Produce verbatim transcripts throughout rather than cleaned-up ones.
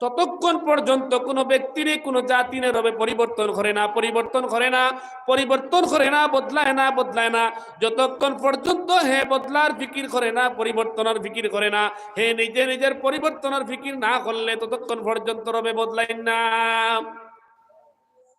ততক্ষণ পর্যন্ত কোনো ব্যক্তিরে, কোনো জাতিরে রবে পরিবর্তন করে না, পরিবর্তন করে না, পরিবর্তন করে না, বদলায় না, বদলায় না। যতক্ষণ পর্যন্ত হে বদলার ফিকির করে না, পরিবর্তনর ফিকির করে না, হে নিজে নিজের পরিবর্তনর ফিকির না করলে, ততক্ষণ পর্যন্ত রবে বদলায় না।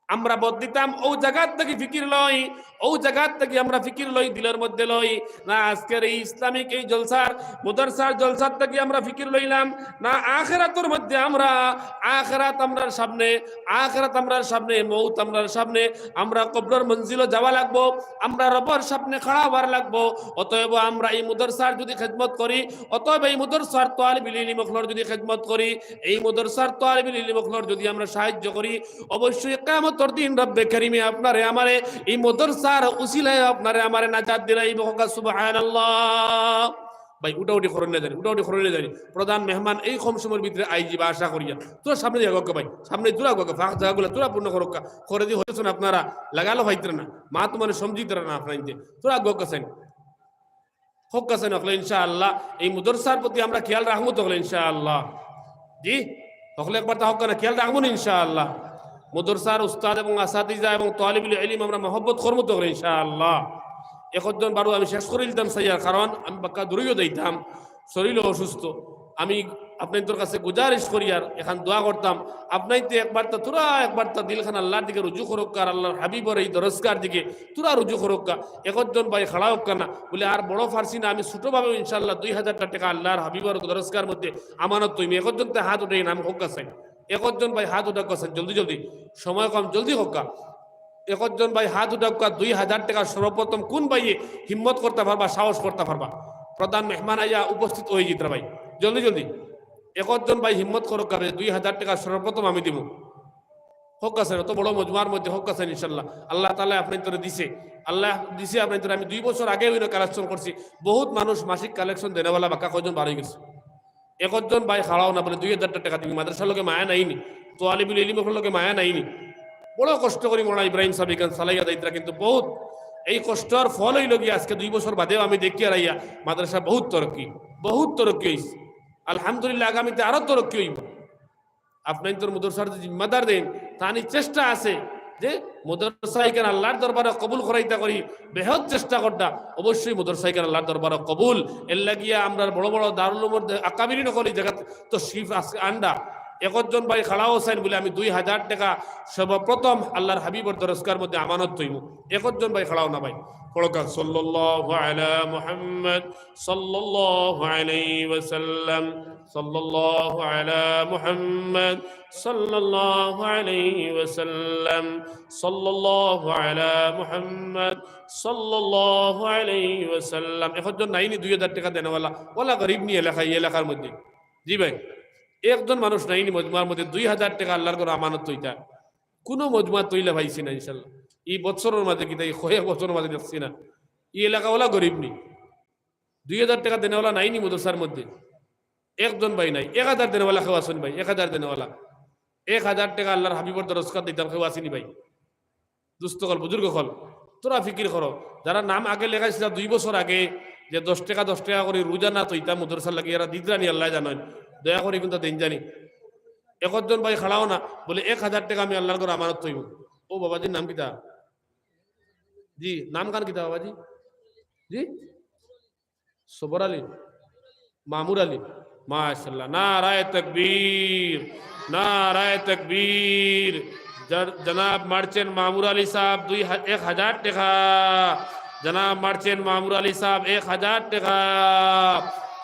আমরা বদলিতাম, অউ জাগাত থাকি ফিকির লই, অউ জাগাত থাকি আমরা ফিকির লই, দিলর মধ্যে লই। না আজকের এই ইসলামিক এই জলসার, মাদ্রাসার জলসার থাকি আমরা ফিকির লইলাম, না আখেরাতর মধ্যে আমরা, আখেরাত আমরার সামনে, আখেরাত আমরার সামনে, মউত আমরার সামনে, আমরা কবরর মঞ্জিলো যাওয়া লাগবো, আমরা রবর সামনে খাড়া হওয়ার লাগবো। অতএব আমরা এই মাদ্রাসার যদি খেদমত করি, অতএব এই মাদ্রাসার তালিবুল ইলিম অকলর যদি খেদমত করি, এই মাদ্রাসার তালিবুল ইলিম অকলর যদি আমরা সাহায্য করি, অবশ্যই কিয়ামতর দিন রব্বে করিমে আপনারে আমারে, এই মাদ্রাসার উসিলায় আপনারে আমারে নাজাত দিলাইবো। কউক্কা সুবহানাল্লাহ। ভাই, উঠাউঠি করইন না জানি, উঠাউঠি করইন না জানি। প্রধান মেহমান এই কম সময়র ভিতরে আইযিবা আশা করিয়া। থুড়া সামনে দিয়া আউক্কা ভাই, সামনে থুড়া আউক্কা, ফাঁক জাগাগুলা থুড়া পূর্ণ করউক্কা। করে দি হইছইন আপনারা, লাগালো পাইতরা না, মাত মানে সমঝিতরা না আপনাইন্তে। থুড়া আউক্কা চাইন। কউক্কা চাইন অকলে ইনশাআল্লাহ। এই মাদ্রাসার প্রতি আমরা খেয়াল রাখমু তো অকলে ইনশাআল্লাহ। জি, অকলে একবার তা কউক্কা না, খেয়াল রাখমু না ইনশাআল্লাহ। মাদ্রাসার উস্তাদ এবং আসাতিজা এবং তালিবুল ইলিম আমরা মহব্বত করমু তো অকলে ইনশাআল্লাহ। একজন বারো আমি শেষ করি দিতাম চাইয়ার, কারণ আমি বাক্কা দূরেও যাইতাম, শরীরও অসুস্থ। আমি আপনাইন্তর কাছে গুজারিশ করিয়ার, এখান দোয়া করতাম, আপনাইন্তে একবার তা থুড়া, একবার তা দিলখান আল্লাহর দিকে রুজু করউক্কা, আর আল্লাহর হাবিবর এই দরসগার দিকে থুড়া রুজু করউক্কা। একজন ভাই খাড়া অউক্কা না, বলে, "আর বড় পারছি না, আমি ছোটভাবেও ইনশাআল্লাহ দুই হাজারটা টেকা আল্লাহর হাবিবর দরসগার মধ্যে আমানত থইমু।" একজন তে হাত উঠাইন, আমি কউক্কা চাইন। একজন ভাই হাত উঠাউক্কা চাইন, জলদি জলদি, সময় কম, জলদি কউক্কা। একজন ভাই হাত উঠাউক্কা, দুই হাজার টেকা সর্বপ্রথম কোন ভাইয়ে হিম্মত করতা পারবা, সাহস করতা পারবা? প্রধান মেহমান আইয়া উপস্থিত অইযিতরা ভাই, জলদি জলদি। একজন ভাই হিম্মত করউক্কা, দুই হাজার টেকা সর্বপ্রথম আমি দিমু। কউক্কা চাইন, অত বড় মজমার মধ্যে কউক্কা চাইন ইনশাআল্লাহ। আল্লাহ তাআলায় আপনাইন্তরে দিছে, আল্লাহ দিছে আপনাইন্তরে। আমি দুই বছর আগে অইন্য collection করছি, বহুত মানুষ মাসিক collection দেনেওয়ালা বাক্কা কয়জন বার অইগেছে। একজন ভাই খাড়াও না, বলে, "দুই হাজারটা টেকা দিমু, মাদ্রাসার লগে মায়া নাইনি, তালিবুল ইলিম অকলর লগে মায়া নাইনি।" বড় কষ্ট করি মৌলানা ইব্রাহিম সাব ইখান চালাইয়া যাইতরা, কিন্তু বহুত এই কষ্টর ফল অইলো গিয়া আজকে দুই বছর বাদেও আমি দেখিয়ার আইয়া মাদ্রাসা বহুত তরক্কি, বহুত তরক্কি অইছে। আলহামদুলিল্লাহ, আগামীতে আরো তরক্কি অইবো। আপনাইন্তর মাদ্রাসার যে জিম্মাদার দেইন, তানি চেষ্টা আছে যে মাদ্রাসা ইখান আল্লাহর দরবারে কবুল করাইতা করি, বেহদ চেষ্টা করতা। অবশ্যই মাদ্রাসা ইখান আল্লাহর দরবারে কবুল। এর লাগিয়া আমরার বড় বড় দারুল উলুমর দে-, আকাবিরিন অকল ই জাগাত তশরিফ আনরা। একজন ভাই খাড়াও চাইন বলে, "আমি দুই হাজার টেকা সর্বপ্রথম আল্লাহর হাবিবর দরসগার মধ্যে আমানত থইমু।" একজন ভাই খাড়াও না ভাই, পড়উক্কা, সাল্লাল্লাহু আলা মুহাম্মদ, সাল্লাল্লাহু আলাইহি ওয়াসাল্লাম, সাল্লাল্লাহু আলা মুহাম্মদ, সাল্লাল্লাহু আলাইহি ওয়াসাল্লাম, সাল্লাল্লাহু আলা মুহাম্মদ, সাল্লাল্লাহু আলাইহি ওয়াসাল্লাম। একজন নাইনি দুই হাজার টেকা দেনেওয়ালা, অলা গরিব নি এলাকা, ই এলাকার মধ্যে? জি ভাই, একজন মানুষ নাইনি মজমার মধ্যে দুই হাজার টেকা আল্লাহর ঘরো আমানত থইতা? কুনু মজমাত থইলা পাইছি না ইনশাআল্লাহ। ই বছরর মাঝে কিতা, ই কয়েক বছরর মাঝে দেখছি না। ই এলাকা অলা গরিব নি? দুই হাজার টেকা দেনেওয়ালা নাইনি মাদ্রাসার মধ্যে? একজন ভাই নাই। এক হাজার দেনেওয়ালা কেউ আছইন ভাই? এক হাজার দেনেওয়ালা। এক হাজার টেকা আল্লাহর হাবিবর দরসগাত দিতাম, কেউ আছইননি ভাই? দুস্ত অকল, বুজুর্গ অকল, থুড়া ফিকির করো। যারা নাম আগে লেখাইছিলা দুই বছর আগে, যে দশ টেকা, দশ টেকা করি রোজানা থইতা মাদ্রাসার লাগি, এরা দিতরা নি আল্লায় জানইন। দয়া করি কিন্তু দেইন জানি। একজন ভাই খাড়াও না, বলে, "এক হাজার টেকা আমি আল্লাহর ঘরো আমানত থইমু।" ও বাবাজির নাম কিতা? জি, নাম খান কিতা বাবাজি? জি? সবর আলী, মামুর আলী, মাশাআল্লাহ। নারায়ে তাকবীর, নারায়ে তাকবীর। জ-, জনাব মার্চেন্ট মামুর আলী সাব দুই হা-, এক হাজার টেকা। জনাব মার্চেন্ট মামুর আলী সাব এক হাজার টেকা।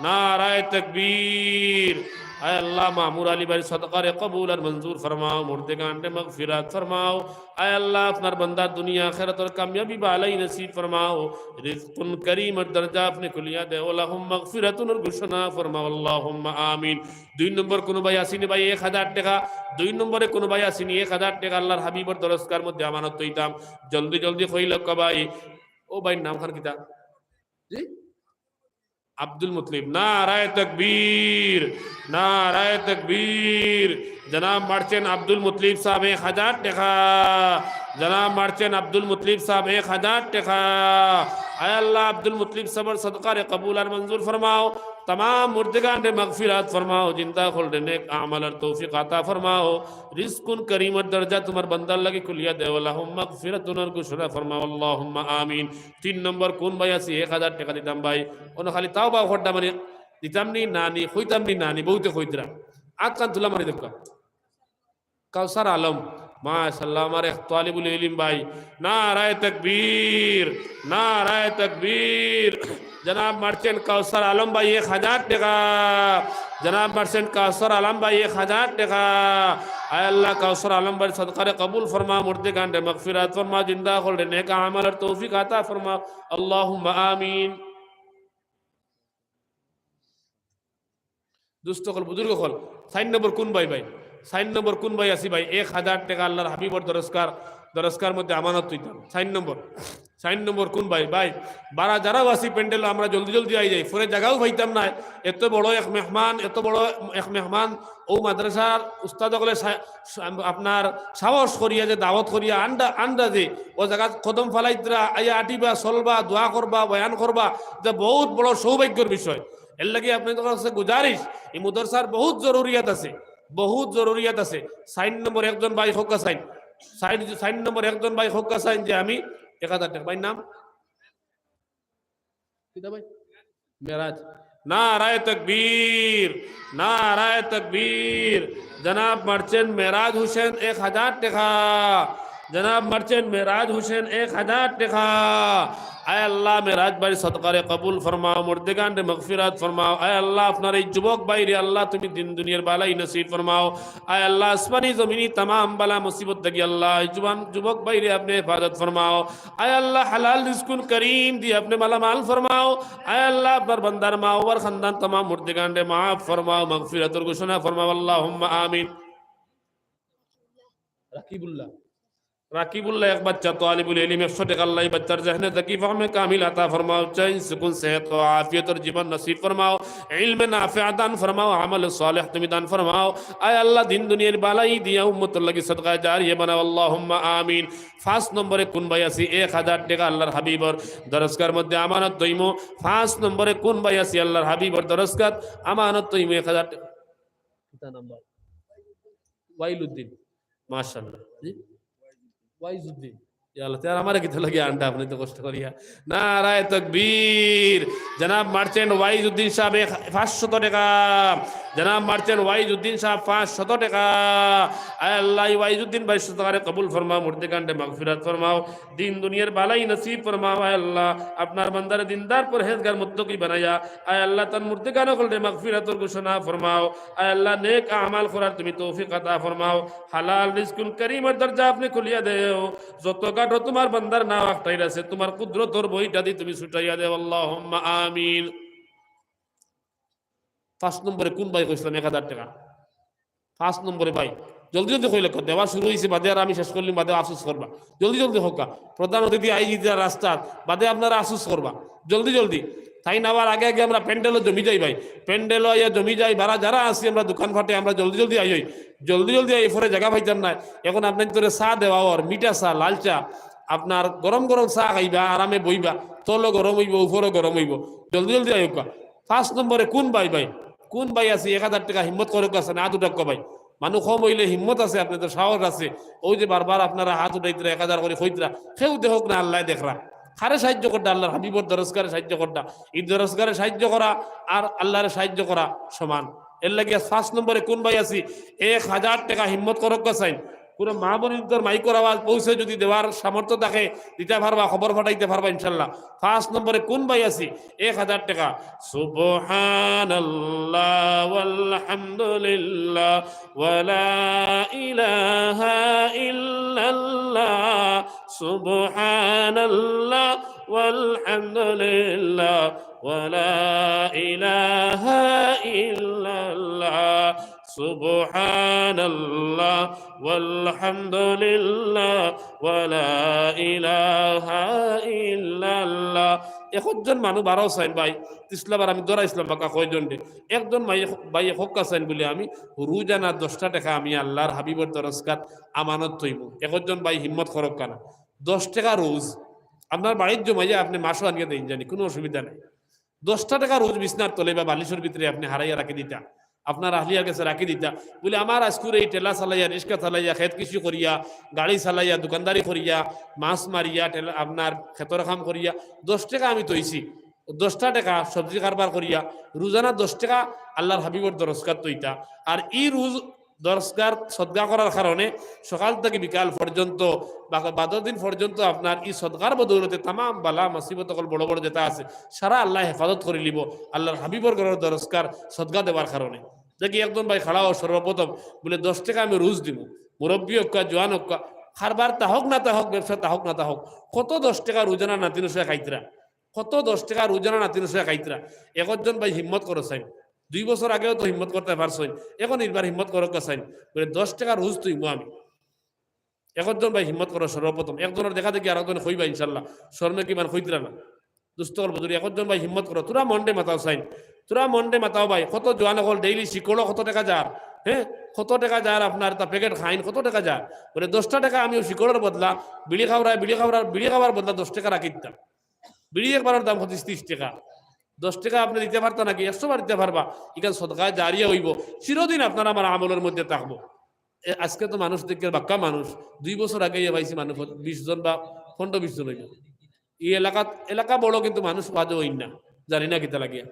নারায়ে তাকবীর। আয় আল্লাহ, মামুর আলী ভাইর সদকারে কবুল আর মঞ্জুর ফরমাও, মুর্দেগানরে মাগফিরাত ফরমাও। আয় আল্লাহ, আপনার বান্দার দুনিয়া আখিরাতর কামিয়াবি বালাই নসিব ফরমাও। রিজকুন করিমর দরজা আপনে খুলিয়া দেও। আল্লাহুম্মা মাগফিরাতুনর ঘোষণা ফরমাও। আল্লাহুম্মা আমিন। দুই নম্বর কুনু ভাই আছইননি ভাই, এক হাজার টেকা? দুই নম্বরে কুনু ভাই আছইননি এক হাজার টেকা আল্লাহর হাবিবর দরসগার মধ্যে আমানত থইতাম? জলদি জলদি কইলাউক্কা ভাই। ও ভাইর নাম খান কিতা? জি? আব্দুল মুতলিব, নারায়ে তাকবীর, নারায়ে তাকবীর। জনাব মার্চেন্ট আব্দুল মুতলিব সাব এক হাজার টেকা। জনাব মার্চেন্ট আব্দুল মুতলিব সাব এক হাজার টেকা। আয় আল্লাহ, আব্দুল মুতলিব সাবর সদকারে কবুল আর মঞ্জুর ফরমাও। তামাম মুর্দেগানরে মাগফিরাত ফরমাও, জিন্দা অকলরে নেক আমালর তৌফিক আতা ফরমাও, রিজকুন করিমর দরজা তুমার বান্দার লাগি খুলিয়া দেও, আল্লাহুম্মা মাগফিরাতুনর ঘোষণা ফরমাও, আল্লাহুম্মা আমিন। তিন নম্বর কুন ভাই আছি এক হাজার টেকা দিতাম ভাই, অনো খালি তাও বা খোরটা মানে দিতাম নি না নি, কইতাম নি না নি, বউতে কইতরা। আত খান তুলা মারি দেখা। কাউসার আলম, মাশাআল্লাহ, আমার এক তালিবুল ইলিম ভাই। নারায়ে তাকবীর, নারায়ে তাকবীর। জনাব মার্চেন্ট কাউসার আলম ভাই এক হাজার টেকা। জনাব মার্চেন্ট কাউসার আলম ভাই এক হাজার টেকা। আয় আল্লাহ, কাউসার আলম ভাইর সদকারে কবুল ফরমা, মুর্দেগানরে মাগফিরাত ফরমা, জিন্দা অকলরে নেক আমালর তৌফিক আতা ফরমা। আল্লাহুম্মা আমিন। দোস্ত অকল, বুজুর্গ অকল, চাইর নম্বর কুন ভাই ভাই? চাইর নম্বর কুন ভাই আছি ভাই? এক হাজার টেকা আল্লাহর হাবিবর দরজগার, দরজগার মধ্যে আমানত থইতাম। চাইর নম্বর, চাইর নম্বর কুন ভাই? ভাই, বারা যারাও আছি প্যান্ডেলো, আমরা জলদি জলদি আই যাই, পরে জাগাও পাইতাম না। এত বড় এক মেহমান, এত বড় এক মেহমান, ও মাদ্রাসার উস্তাদ অকলে সা-, সা-, আপনার সাহস করিয়া যে দাওয়াত করিয়া আন্ডা-, আন্দাজে ও জাগাত কদম ফালাইতরা, আইয়া আটিবা, চলবা, দোয়া করবা, বয়ান করবা, যে বহুত বড় সৌভাগ্যর বিষয়। এর লাগি আপনাদের কাছে গুজারিশ, এই মাদ্রাসার বহুত জরুরিয়াত আছে, বহুত জরুরিয়াত আছে। চাইর নম্বর একজন ভাই কউক্কা চাইন, চাইর, চাইর নম্বর একজন ভাই কউক্কা চাইন যে আমি এক হাজার টেকা। ভাইর নাম কিতা ভাই? মেরাজ। নারায়ে তাকবীর, নারায়ে তাকবীর। জনাব মার্চেন্ট মেরাজ হোসেন এক হাজার টেকা। জনাব মার্চেন্ট মেরাজ হোসেন এক হাজার টেকা। আয় আল্লাহ, মেরাজ ভাইর সদকারে কবুল ফরমাও, মুর্দেগানরে মাগফিরাত ফরমাও। আয় আল্লাহ, আপনার এই যুবক ভাইরে আল্লাহ তুমি দিন দুনিয়ার বালাই নসিব ফরমাও। আয় আল্লাহ, আসমানি জমিনি তামাম বালা মুসিবত থাকি আল্লাহ এই জুবান যুবক ভাইরে আপনে হেফাজত ফরমাও। আয় আল্লাহ, হালাল রিজকুন করিম দি আপনে মালামাল ফরমাও। আয় আল্লাহ, আপনার বান্দার মা বাবার খানদান তামাম মুর্দেগানরে মাফ ফরমাও, মাগফিরাতর ঘোষণা ফরমাও। আল্লাহুম্মা আমিন। রাকিবুল্লাহ, রাকিবুল্লাহ এক বাচ্চা তালিবুল ইলিম, একশো টেকা আল্লাহ এই বাচ্চার জেহনে থাকি ফাহমে কামিল আতা ফরমাও, চইন সুকুন সেহত ও আফিয়তর জীবন নসিব ফরমাও, ইলমে নাফিআ দান ফরমাও, আমলে সালেহ তুমি দান ফরমাও। আয় আল্লাহ, দিন দুনিয়ার বালাই দিয়া উম্মতর লাগি সদকায়ে জারিয়া বানাও, আল্লাহুম্মা আমিন। পাঁচ নম্বরে কুন ভাই আছি এক হাজার টেকা আল্লাহর হাবিবর দরজগার মধ্যে আমানত থইমু? পাঁচ নম্বরে কুন ভাই আছি আল্লাহর হাবিবর দরজগাত আমানত থইমু এক হাজার টেকা? কিতা নাম ভাই? ওয়াইলুদ্দিন। মাশাআল্লাহ। জি? ওয়াইজুদ্দিন। ইয়া আল্লাহ, তে আর আমারে কিতা লাগি আনতা আপনে তো কষ্ট করিয়া? নারায়ে তাকবীর। জনাব মার্চেন্ট ওয়াইজুদ্দিন সাহেব এক-, পাঁচশত টেকা। জনাব মার্চেন্ট ওয়াইজুদ্দিন সাহেব পাঁচশত টেকা। আয় আল্লাহ, এই ওয়াইজুদ্দিন ভাইর সদকারে কবুল ফরমাও, মুর্দেগানরে মাগফিরাত ফরমাও, দিন দুনিয়ার বালাই নসিব ফরমাও। আয় আল্লাহ, আপনার বান্দারে দিনদার পরহেজগার মুত্তাকি বানাইয়া, আয় আল্লাহ, তান মুর্দেগান অকলরে মাগফিরাতর ঘোষণা ফরমাও। আয় আল্লাহ, নেক আমাল করার তুমি তৌফিক আতা ফরমাও। হালাল রিজকুন করিমর দরজা আপনে খুলিয়া দেও। যত গাটো তুমার বান্দার নাম আখটাইর আছে, তুমার কুদরতর বইটা দি তুমি ছুটাইয়া দেও। আল্লাহুম্মা আমিন। পাঁচ নম্বরে কুন ভাই কইছলাম এক হাজার টেকা? পাঁচ নম্বরে ভাই, জলদি জলদি কইলে, দেওয়া শুরু অইছে বাদে আর আমি শেষ করলিম বাদে আফসোস করবা। জলদি জলদি কউক্কা। প্রধান অতিথি আই যিতা রাস্তাত, বাদে আপনারা আফসোস করবা। জলদি জলদি। তাইন আবার আগে আগে আমরা প্যান্ডেলো জমি যাই ভাই। প্যান্ডেলো আইয়া জমি যাই, বারা যারা আছি আমরা দোকানপাটে আমরা জলদি জলদি আই অই। জলদি জলদি আই, পরে জাগা পাইতাম না। এখন আপনাইনতরে চা দেওয়া অর, মিঠা চা, লাল চা, আপনার গরম গরম চা খাইবা, আরামে বইবা, তলো গরম অইবো, উপরও গরম অইবো। জলদি জলদি আইউক্কা। পাঁচ নম্বরে কুন ভাই ভাই? কুন ভাই আছি এক হাজার টেকা হিম্মত করউক্কা চাইন, আত উঠাউক্কা ভাই। মানুষ কম অইলে হিম্মত আছে, আপনাইনতর সাহস আছে। অউ যে বারবার আপনারা আত উঠাইতরা, এক হাজার করি কইতরা, কেউ দেখউক না, আল্লায় দেখরা। কারে সাইয্য করতা? আল্লাহর হাবিবর দরজগারে সাইয্য করতা। ই দরজগারে সাইয্য করা আর আল্লাহরে সাইয্য করা সমান। এর লাগি পাঁচ নম্বরে কুন ভাই আছি এক হাজার টেকা হিম্মত করউক্কা চাইন। কুনু মা বইনতর মাইকর আওয়াজ পৌঁছে যদি দেওয়ার সামর্থ্য থাকে, দিতা পারবা, খবর পাঠাইতা পারবা ইনশাআল্লাহ। পাঁচ নম্বরে কুন ভাই আছি এক হাজার টেকা। সুবহানাল্লাহ ওয়ালহামদুলিল্লাহ ওয়ালা ইলাহা ইল্লাল্লাহ। সুবহানাল্লাহ ওয়ালহামদুলিল্লাহ ওয়ালা ইলাহা ইল্লাল্লাহ। সুবহানাল্লাহ ওয়ালহামদুলিল্লাহ ওয়ালা ইলাহা ইল্লাল্লাহ। একজন মানুষ বারো চাইন ভাই, তিসলাবার আমি ধরাইছলাম বাক্কা কয়জনরে। একজন ভাই, ভাই কউক্কা চাইন বুলি আমি রোজানা দশটা টেকা আমি আল্লাহর হাবিবর দরজগাত আমানত থইমু। একজন ভাই হিম্মত করউক্কা না। দশ টেকা রোজ আপনার বাড়িত জমাইয়া আপনে মাসো আনিয়া দেইন জানি, কুনু অসুবিধা নাই। দশটা টেকা রুজ বিছনার তলে বা বালিশর ভিতরে আপনে হারাইয়া রাখি দিতা, আপনার আহলিয়ার গেছে রাখি দিতা, বুলে, "আমার আইজকুর এই ঠেলা চালাইয়া, রিক্সা চালাইয়া, খেত কৃষি করিয়া, গাড়ি চালাইয়া, দোকানদারি করিয়া, মাছ মারিয়া, ঠেলা, আপনার খেতর কাম করিয়া দশ টেকা আমি থইছি, দশটা টেকা সবজি কারবার করিয়া রুজানা দশ টেকা আল্লার হাবিবর দরজগাত থইতা।" আর ই রুজ দরজগার সদকা করার কারণে সকাল থাকি বিকাল পর্যন্ত বা বাদর দিন পর্যন্ত আপনার ই সদকার বদৌলতে তামাম বালা মুসিবত অকল বড় বড় যেটা আছে সারা আল্লায় হেফাজত করিলিবো আল্লার হাবিবর ঘরর দরজগার সদকা দেওয়ার কারণে। দেখি একজন ভাই খাড়াও সর্বপ্রথম বুলে, "দশ টেকা আমি রুজ দিমু।" মুরব্বি অউক্কা, জোয়ান অউক্কা, কারবার তা হউক না তা হউক, ব্যবসা তা হউক না তা হউক, কত দশ টেকা রুজানা নাতিন অকলে খাইতরা, কত দশ টেকা রুজানা নাতিন অকলে খাইতরা। একজন ভাই হিম্মত করো চাইন, দুই বছর আগেও তো হিম্মত করতা পারছইন, এখন ইবার হিম্মত করউক্কা চাইন, বুলে, "দশ টেকা রুজ থইমু আমি।" একজন ভাই হিম্মত করো সর্বপ্রথম, একজনর দেখা দেখি আরকজনে কইবা ইনশাল্লাহ, শরমে কিমান কইতরা না। দোস্ত অকল বুজুর্গ, একজন ভাই হিম্মত করো, থুড়া মনরে মাতাও চাইন, থুড়া মনরে মাতাও ভাই। কত জোয়ান অকল ডেইলি শিকড়ো কত টেকা যার, হ্যাঁ, কত টেকা যার আপনার তা প্যাকেট খাইন, কত টেকা যার। বুলে, "দশটা টেকা আমি শিকড়র বদলা বিড়ি খাওয়ার, বিড়ি খাওয়ার, বিড়ি খাওয়ার বদলা দশ টেকা রাখি দিতাম।" বিড়ি একবারর দাম পঁচিশ তিরিশ টেকা, দশ টেকা আপনে দিতা পারতা নাকি? একশো বার দিতা পারবা। ইখান সদকায়ে জারিয়া অইবো, চিরদিন আপনার আমার আমলর মধ্যে থাকবো। এ, আজকে তো মানুষ দেখি বাক্কা মানুষ, দুই বছর আগে ইয়া পাইছি মানুষ বিশ জন বা পনেরো বিশ জন অইবো। ই এলাকাত, এলাকা বড় কিন্তু মানুষ ওয়াজে অইন না, জানি না কিতা লাগিয়া।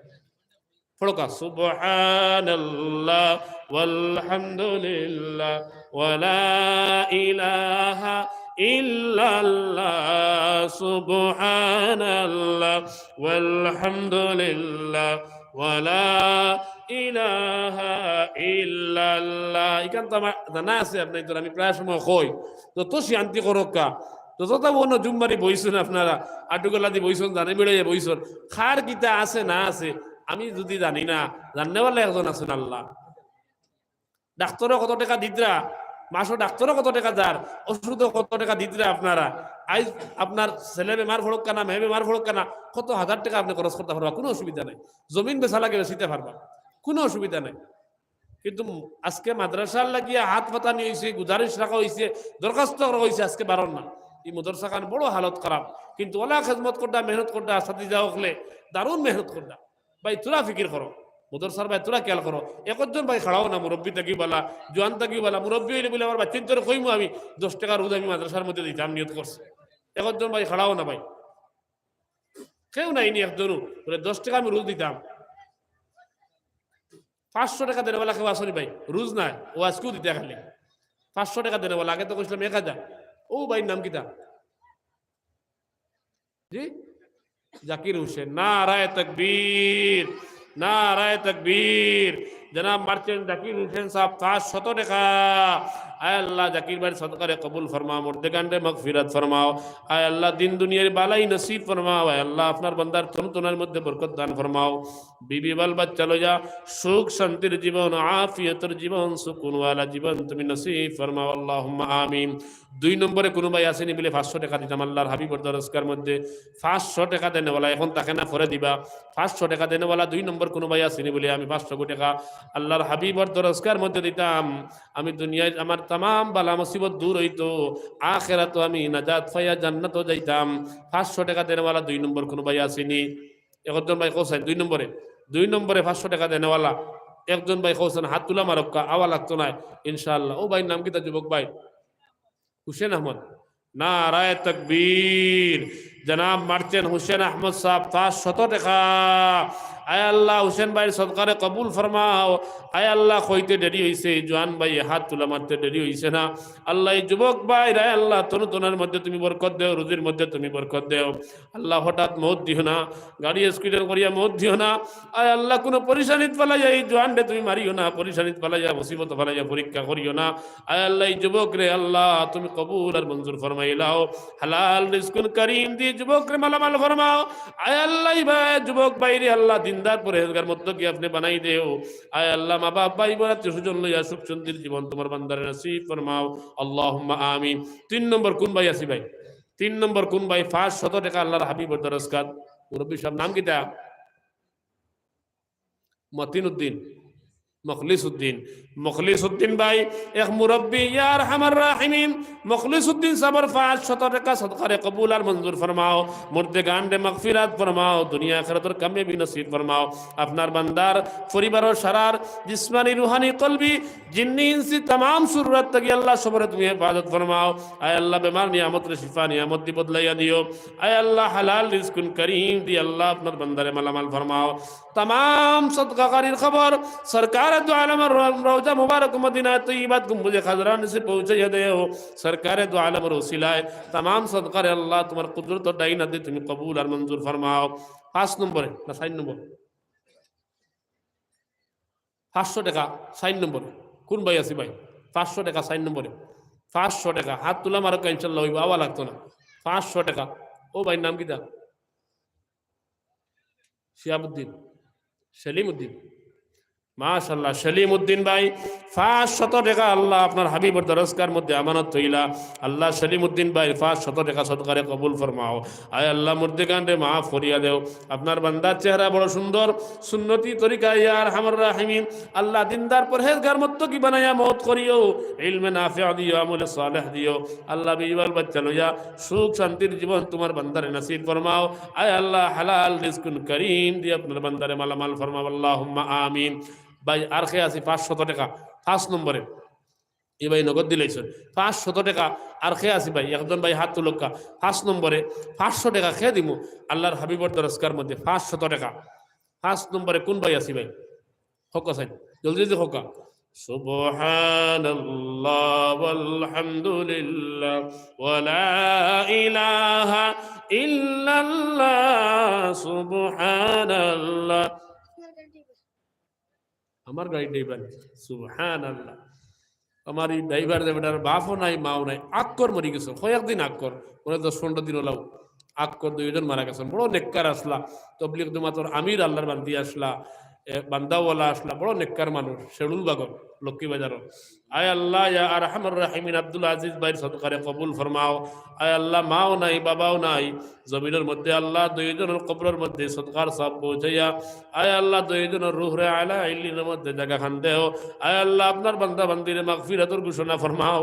পড়উক্কা, সুবহানাল্লাহ ওয়ালহামদুলিল্লাহ ওয়ালা ইলাহা ইল্লাল্লাহ, সুবহানাল্লাহ ওয়ালহামদুলিল্লাহ ওয়ালা ইলাহা ইল্লাল্লাহ। ইখান তো আমার জানা আছে, আপনে তো, আমি প্রায় সময় কই, যত শান্তি করউক্কা, যত তা অন্য জুম্মারি বইছইন আপনারা, আটুগলা দি বইছইন, জানে বেড়াইয়া বইছইন, কার কিতা আছে না আছে, আমি যদি জানি না, জাননেওয়ালা একজন আছইন আল্লাহ। ডাক্তরো কত টেকা দিতরা, মাসো ডাক্তরো কত টেকা যার, ওষুধো কত টেকা দিতরা আপনারা। আইজ আপনার ছেলে বেমার পড়উক্কা না, মেয়ে বেমার পড়উক্কা না, কত হাজার টেকা আপনে খরচ করতা পারবা, কুনু অসুবিধা নাই। জমিন বেচা লাগে বেচিতা পারবা, কুনু অসুবিধা নাই। কিন্তু আজকে মাদ্রাসার লাগিয়া হাত পাতানি অইছে, গুজারিশ রাখা অইছে, দরখাস্ত করা অইছে, আজকে বারইন না। ই মাদ্রাসাখান বড় হালত খারাপ, কিন্তু অলা খেদমত কররা, মেহনত কররা, আসাতিজা অকলে দারুণ মেহনত কররা। ভাই, থুড়া ফিকির করো, মাদ্রাসার ভাই, থুড়া খেয়াল করো। একজন ভাই খাড়াও না, মুরব্বি থাকিও বালা, জোয়ান থাকিও বালা। মুরব্বি অইলে বুলে আমার বাচ্চাইন্তরে কইমু আমি, দশ টেকা রুজ আমি মাদ্রাসার মধ্যে দিতাম, নিয়ত করছি। একজন ভাই খাড়াও না ভাই, কেউ নাই নি একজনও, বুলে, "দশ টেকা আমি রুজ দিতাম।" পাঁচশো টেকা দেনেওয়ালা কেউ আছইন নি ভাই? রুজ নাই, অউ আইজকুও দিতা খালি। পাঁচশো টেকা দেনেওয়ালা, আগে তো কইছলাম এক হাজার। অউ ভাইর নাম কিতা? জি? জাকির হোসেন। নারায়ে তাকবীর, নারায়ে তাকবীর। জনাব মার্চেন্ট জাকির হোসেন সাব, পাঁচশত টেকা। আয় আল্লাহ, জাকির ভাইর সদকারে কবুল ফরমাও, মুর্দেগানরে মাগফিরাত ফরমাও। আয় আল্লাহ, দিন দুনিয়ার বালাই নসিব ফরমাও। আয় আল্লাহ, আপনার বান্দার তন তনার মধ্যে বরকত দান ফরমাও। বিবি বাল বাচ্চা লইয়া সুখ শান্তির জীবন, আফিয়তর জীবন, সুকুনওয়ালা জীবন তুমি নসিব ফরমাও, আল্লাহুম্মা আমিন। দুই নম্বরে কুনু ভাই আছইন নি বুলে পাঁচশো টেকা দিতাম আল্লাহর হাবিবর দরজগার মধ্যে, পাঁচশো টেকা দেনেওয়ালা, এখন থাকে না, পরে দিবা। পাঁচশো টেকা দেনেওয়ালা দুই নম্বর কুনু ভাই আছইন নি বুলে আমি পাঁচশো টেকা আল্লাহর হাবিবর দরজগার মধ্যে দিতাম, আমি দুনিয়ার আমার তামাম বালা মুসিবত দূর অইতো, আখেরাতো আমি নাজাত পাইয়া জান্নাতো যাইতাম। পাঁচশো টেকা দেনেওয়ালা দুই নম্বর কুনু ভাই আছইন নি? একজন ভাই কও চাইন দুই নম্বরে, দুই নম্বরে পাঁচশো টেকা দেনেওয়ালা একজন ভাই কও চাইন, হাত তুলা মারউক্কা, আওয়া লাগতো নায়, ইনশাআল্লাহ। অউ ভাইর নাম কিতা যুবক ভাই? হুসেন আহমদ। নারায়ে তাকবীর। জনাব মার্চেন্ট হুসেন আহমদ সাব, পাঁচশত টেকা। আয় আল্লাহ, হুসেন ভাইর সদকারে কবুল ফরমাও। আয় আল্লাহ, কইতে দেরি অইছে, ই জোয়ান ভাইয়ে হাত তুলা মারতে দেরি অইছে না। আল্লাহ, ই যুবক ভাইর, আয় আল্লাহ, তন তনার মধ্যে তুমি বরকত দেও, রুজির মধ্যে তুমি বরকত দেও। আল্লাহ, হঠাৎ মউত দিও না, গাড়ি accident করিয়া মউত দিও না। আয় আল্লাহ, কুনু পেরেশানিত ফালাইয়া ই জোয়ানরে তুমি মারিও না, পেরেশানিত ফালাইয়া, মুসিবত ফালাইয়া পরীক্ষা করিও না। আয় আল্লাহ, ই যুবকরে আল্লাহ তুমি কবুল আর মঞ্জুর ফরমাইলাও। হালাল রিজকুন কারীম দি যুবকরে মালামাল ফরমাও। আয় আল্লাহ, ই ভাই, যুবক ভাইরে আল্লাহ দিনদার পরহেজগার মুত্তাকি আপনে বানাই দেও। আয় আল্লাহ, মা বাপ ভাই বোন আত্মীয় স্বজন লইয়া সুখ শান্তির জীবন তুমার বান্দারে নসিব ফরমাও। আল্লাহুম্মা আমিন। তিন নম্বর কুন ভাই আছি ভাই? তিন নম্বর কুন ভাই পাঁচশত টেকা আল্লাহর হাবিবর দরজগাত? মুরব্বি সাব, নাম কিতা? মতিন উদ্দিন। মখলিস উদ্দিন। মখলিস উদ্দিন ভাই, এক মুরব্বী, ইয়া আরহামার রাহিমিন, মখলিস উদ্দিন সাবর পাঁচশত টেকা সদকারে কবুল আর মঞ্জুর ফরমাও, মুর্দেগানরে মাগফিরাত ফরমাও, দুনিয়া আখিরাতর কামিয়াবি নসিব ফরমাও। আপনার বান্দার পরিবারর সারার জিসমানি, রুহানি, কলবি, জিন্নি, ইনসি, তামাম শুরুরাত থাকি আল্লাহ সবরে তুমি হেফাজত ফরমাও। আয় আল্লাহ, বেমার নিয়ামতরে শিফা নিয়ামত দি বদলাইয়া দিও। আয় আল্লাহ, হালাল রিজকুন করিম দি আল্লাহ আপনার বান্দারে মালামাল ফরমাও। তামাম সদকাকারীর খবর সরকারে দু আলমর রও-, রওজা মুবারক মদিনা তৈয়বাত গম্বুজে খাজরা নিচে পৌঁছাইয়া দেও। সরকারে দু আলমর উসিলায় তামাম সদকারে আল্লাহ তোমার কুদরত ডাইন হাতে তুমি কবুল আর মঞ্জুর ফরমাও। পাঁচ নম্বরে না চাইর নম্বর? পাঁচশো টেকা চাইর নম্বরে। কোন ভাই আছি ভাই? পাঁচশো টেকা চাইর নম্বরে। পাঁচশো টেকা। হাত তুলা মারো, ইনশাল্লাহ অইবো, আওয়া লাগতো না। পাঁচশো টেকা। ও ভাইর নাম কিতা? শিহাবুদ্দিন, সেলিম উদ্দিন। মাশাআল্লাহ, সেলিম উদ্দিন ভাই, পাঁচশত টেকা আল্লাহ আপনার হাবিবর দরসগার মধ্যে আমানত থইলা। আল্লাহ সেলিম উদ্দিন ভাই, পাঁচশত টেকা সদকারে কবুল ফরমাও। আয় আল্লাহ, মুর্দেগানরে মাফ করিয়া দেও। আপনার বান্দার চেহারা বড় সুন্দর, সুন্নতি তরিকা, ইয়া আরহামার রাহিমিন। আল্লাহ দিনদার পরহেজগার মুত্তাকি বানাইয়া মউত করিও, ইলমে নাফিআ দিও, আমলে সালেহ দিও। আল্লাহ বিবি বাল বাচ্চা লইয়া সুখ শান্তির জীবন তোমার বান্দারে নসিব ফরমাও। আয় আল্লাহ, হালাল রিজকুন করিম দি আপনার বান্দারে মালামাল ফরমাও। আল্লাহুম্মা আমিন। ভাই, আর কে আছি পাঁচশত টেকা? পাঁচ নম্বরে। ই ভাই নগদ দিলাইছইন পাঁচশত টেকা। আর কে আছি ভাই? একজন ভাই হাত তুলউক্কা। পাঁচ নম্বরে পাঁচশো টেকা কে দিমু? আল্লাহর হাবিবর দরসগার মধ্যে পাঁচশত টেকা। পাঁচ নম্বরে কোন ভাই আছি ভাই? কউক্কা চাইন, জলদি জলদি কউক্কা। সুবহানাল্লাহ ওয়ালহামদুলিল্লাহ ওয়ালা ইলাহা ইল্লাল্লাহ, সুবহানাল্লাহ। আমার গাড়ির ড্রাইভার, সুবহানাল্লাহ। আমার ই ড্রাইভার যে বেটার বাপও নাই, মাও নাই, আক্কর মরি গেছে, কয়েকদিন আক্কর, মানে দশ পনেরো দিন অইলো আক্কর, দুইজন মারা গেছইন। বড় নেককার আছলা, তবলিগ জমাতর আমির আল্লাহর বান্দি আছলা, এ, বান্দাওয়ালা আছলা, বড় নেককার মানুষ, শেরুল বাগর, লক্ষ্মী বাজারর। আয় আল্লাহ, ইয়া আরহামার রাহিমিন, আব্দুল আজিজ ভাইর সদকারে কবুল ফরমাও। আয় আল্লাহ, মাও নাই, বাবাও নাই, জমিনর মধ্যে আল্লাহ দুইজনর কবরর মধ্যে সদকার সওয়াব পৌঁছাইয়া, আয় আল্লাহ দুইজনর রুহরে আলা ইল্লিনর মধ্যে জাগাখান দেও। আয় আল্লাহ, আপনার বান্দা বান্দিরে মাগফিরাতর ঘোষণা ফরমাও,